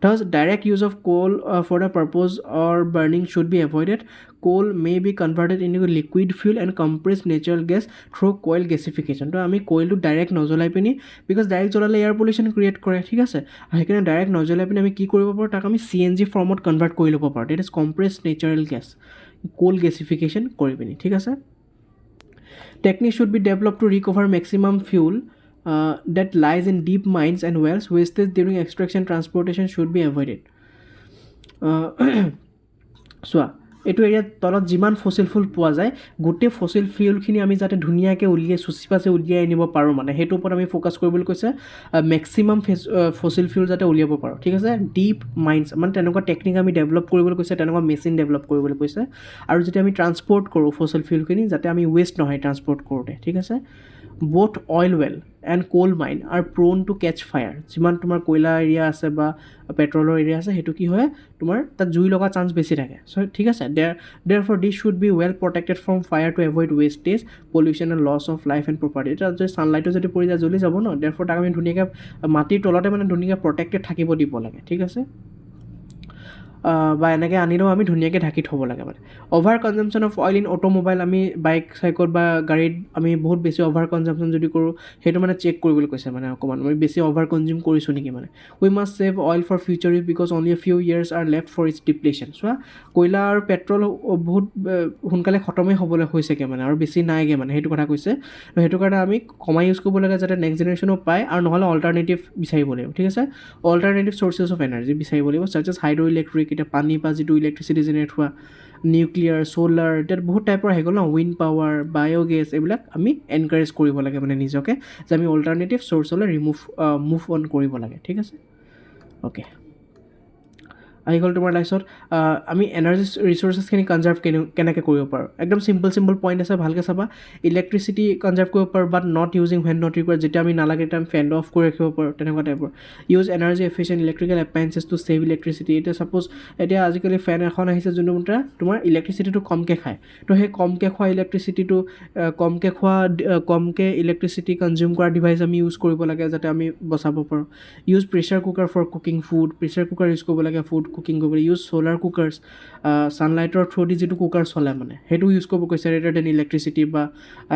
[SPEAKER 1] Thus, direct use of coal for the purpose or burning should be avoided. Coal may be converted into liquid fuel and compressed natural gas through coal gasification. তো আমি কইলটো direct নজ্বলাই পিনি, because direct জ্বলালে air pollution create কৰে, ঠিক আছে? সেইকাৰণে direct নজ্বলাই পিনি আমি কি কৰিব পাৰোঁ? তাক আমি চিএনজি ফৰ্মত কনভাৰ্ট কৰি ল'ব পাৰোঁ, that is compressed natural gas, coal gasification কৰি পিনি, ঠিক আছে? Technique should be developed to recover maximum fuel that lies in deep mines and wells. Wastage during extraction, transportation should be avoided. চোৱা, এইটো এৰিয়াত তলত যিমান ফচিল ফুল পোৱা যায়, গোটেই ফচিল ফিউলখিনি আমি যাতে ধুনীয়াকৈ উলিয়াই, চুচি পাচি উলিয়াই আনিব পাৰোঁ, মানে সেইটোৰ ওপৰত আমি ফ'কাছ কৰিবলৈ কৈছে। মেক্সিমাম ফচিল ফিউল যাতে উলিয়াব পাৰোঁ, ঠিক আছে? ডিপ মাইনছ মানে তেনেকুৱা টেকনিক আমি ডেভেলপ কৰিবলৈ কৈছে, তেনেকুৱা মেচিন ডেভেলপ কৰিবলৈ কৈছে। আৰু যেতিয়া আমি ট্ৰান্সপৰ্ট কৰোঁ ফচিল ফিউলখিনি, যাতে আমি ৱেষ্ট নহয় ট্ৰান্সপৰ্ট কৰোঁতে, ঠিক আছে? Both oil well and coal mine are prone to catch fire. যিমান তোমাৰ কয়লা এৰিয়া আছে বা পেট্ৰলৰ এৰিয়া আছে, সেইটো কি হয়, তোমাৰ তাত জুই লগা চান্স বেছি থাকে। চ' ঠিক আছে, therefore this should be well protected from fire to avoid wastage, pollution and loss of life and property. এতিয়া যদি ছানলাইটো যদি পৰি যায়, জ্বলি যাব ন? There for তাক আমি ধুনীয়াকৈ মাটিৰ তলতে মানে ধুনীয়াকৈ প্ৰটেক্টেড থাকিব দিব লাগে, ঠিক আছে? বা এনেকৈ আনিলেও আমি ধুনীয়াকৈ ঢাকি থ'ব লাগে। মানে over consumption of oil in automobile, আমি বাইক চাইকত বা গাড়ীত আমি বহুত বেছি অভাৰ কনজামশ্যন যদি কৰোঁ, সেইটো মানে চেক কৰিবলৈ কৈছে, মানে অকণমান আমি বেছি অভাৰ কনজিউম কৰিছোঁ নেকি। মানে we must save oil for future use because only a few years are left for its depletion. চোৱা, কয়লা আৰু পেট্ৰল বহুত সোনকালে খতমেই হ'বলৈ হৈছেগৈ, মানে আৰু বেছি নাইগৈ, মানে সেইটো কথা কৈছে। তো সেইটো কাৰণে আমি কমাই ইউজ কৰিব লাগে, যাতে নেক্সট জেনেৰেশ্যনো পায়। আৰু নহ'লে অল্টাৰনেটিভ বিচাৰিব লাগিব, ঠিক আছে? অল্টাৰনেটিভ চ'ৰ্চেছ অফ এনাৰ্জি বিচাৰিব লাগিব, ছাচ এজ হাইড্ৰ ইলেক্ট্ৰিক, এতিয়া পানীৰ পৰা যিটো ইলেক্ট্ৰিচিটি জেনেৰেট হোৱা, নিউক্লিয়াৰ, চ'লাৰ, এতিয়া বহুত টাইপৰ আহি গ'ল ন, উইণ্ড পাৱাৰ, বায়'গেছ, এইবিলাক আমি এনকাৰেজ কৰিব লাগে, মানে নিজকে যে আমি অল্টাৰনেটিভ চ'ৰ্চলৈ ৰিমুভ মুভ অন কৰিব লাগে, ঠিক আছে? অ'কে। আহি গ'ল তোমাৰ। তাৰপিছত আমি এনাৰ্জি ৰিচ'ৰ্চেছখিনি কনজাৰ্ভ কেনেকৈ কৰিব পাৰোঁ? একদম চিম্পল চিম্পল পইণ্ট আছে, ভালকৈ চাবা। ইলেক্ট্ৰিচিটি কনজাৰ্ভ কৰিব পাৰোঁ, but not using when not required. যেতিয়া আমি নালাগে তেতিয়া আমি ফেনটো অফ কৰি ৰাখিব পাৰোঁ, তেনেকুৱা টাইপৰ। Use energy efficient electrical appliances to save electricity. এতিয়া ছাপ'জ এতিয়া আজিকালি ফেন এখন আহিছে যোনটো মতে তোমাৰ ইলেক্ট্ৰিচিটিটো কমকৈ খায়। তো সেই কমকৈ খোৱা ইলেক্ট্ৰিচিটিটো, কমকৈ খোৱা, কমকৈ ইলেক্ট্ৰিচিটি কনজিউম কৰা ডিভাইচ আমি ইউজ কৰিব লাগে, যাতে আমি বচাব পাৰোঁ। Use pressure cooker for cooking food. Pressure cooker use কৰিব লাগে ফুড কুকিং কৰিবলৈ। Use solar cookers. ছানলাইটৰ থ্ৰুদি যিটো কুকাৰ চলে, মানে সেইটো ইউজ কৰিব কৈছে, ৰেডাৰ then electricity বা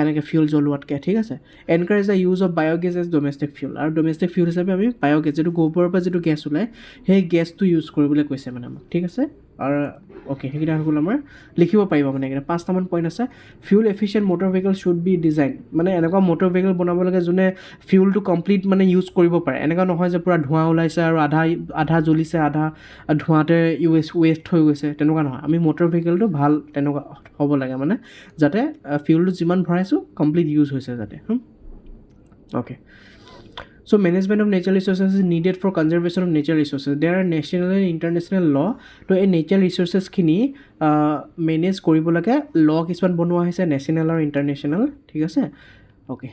[SPEAKER 1] এনেকৈ ফিউল জ্বলোৱাতকৈ, ঠিক আছে। Encourage the use of biogas as domestic fuel. আৰু ডমেষ্টিক ফিউল হিচাপে আমি বায়'গেছ, যিটো গোবৰৰ পৰা যিটো গেছ ওলায়, সেই গেছটো ইউজ কৰিবলৈ কৈছে মানে আমাক, ঠিক আছে। আৰু অ'কে, সেইকেইটা হৈ গ'ল আমাৰ। লিখিব পাৰিবা মানে এইকেইটা পাঁচটামান পইণ্ট আছে। Fuel efficient motor vehicle should be design. মানে এনেকুৱা মটৰ ভেহিকেল বনাব লাগে যোনে ফিউলটো কমপ্লিট মানে ইউজ কৰিব পাৰে। এনেকুৱা নহয় যে পূৰা ধোঁৱা ওলাইছে আৰু আধা আধা জ্বলিছে, আধা ধোঁৱাতে ৱেষ্ট হৈ গৈছে, তেনেকুৱা নহয়। আমি মটৰ ভেহিকেলটো ভাল তেনেকুৱা হ'ব লাগে, মানে যাতে ফিউলটো যিমান ভৰাইছোঁ কমপ্লিট ইউজ হৈছে যাতে। Okay. So management of natural resources is needed for conservation of natural resources. There are national and international law. তো এই নেচাৰেল ৰিচ'ৰ্চেছখিনি মেনেজ কৰিব লাগে, ল' কিছুমান বনোৱা হৈছে নেশ্যনেল আৰু ইণ্টাৰনেশ্যনেল, ঠিক আছে। অ'কে,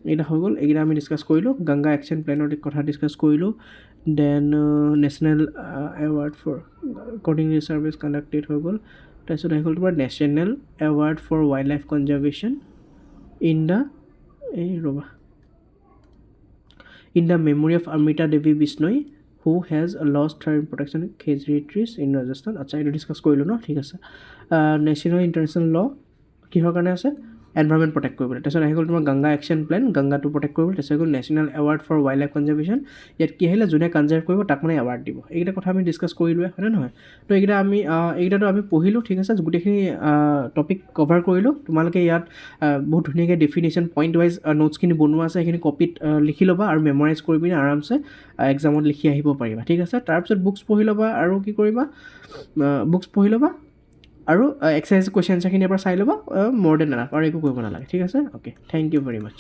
[SPEAKER 1] এইকেইটা হৈ গ'ল। এইকেইটা আমি ডিছকাছ কৰিলোঁ। গংগা একশ্যন প্লেনৰ কথা ডিছকাছ কৰিলোঁ। Then national award for accordingly surveys conducted হৈ গ'ল। তাৰপিছত আহি গ'ল তোমাৰ national award for wild life conservation in the, এই ৰ'বা, in the memory of Amrita Devi Bishnoi, who has lost her in protection khejri trees in Rajasthan. আচ্ছা, এইটো ডিছকাছ কৰিলোঁ ন? ঠিক আছে। নেশ্যনেল ইণ্টাৰনেশ্যনেল ল' কিহৰ কাৰণে আছে? এনভাইৰমেণ্ট প্ৰটেক্ট কৰিবলৈ। তাৰপিছত আহি গ'ল তোমাৰ গংগা একশ্যন প্লেন, গংগাটো প্ৰটেক্ট কৰিবলৈ। তাৰপিছত গ'ল national award for wild life conservation. ইয়াত কি আহিলে? যোনে কনজাৰ্ভ কৰিব তাক মানে এৱাৰ্ড দিব। এইকেইটা কথা আমি ডিছকাছ কৰিলোৱে, হয়নে নহয়? তো এইকেইটা আমি এইকেইটাতো আমি পঢ়িলোঁ, ঠিক আছে। গোটেইখিনি টপিক কভাৰ কৰিলোঁ। তোমালোকে ইয়াত বহুত ধুনীয়াকৈ ডেফিনেশ্যন পইণ্ট ৱাইজ নোটছখিনি বনোৱা আছে, সেইখিনি কপিত লিখি ল'বা আৰু মেমৰাইজ কৰি পিনে আৰামছে এক্সামত লিখি আহিব পাৰিবা, ঠিক আছে। তাৰপিছত বুকছ পঢ়ি ল'বা আৰু কি কৰিবা? বুকছ পঢ়ি ল'বা আৰু এক্সাৰচাইজ কুৱেশ্যন এনচাৰখিনি এবাৰ চাই ল'বা। মোৰ then enough, আৰু একো কৰিব নালাগে, ঠিক আছে। Okay, thank you very much.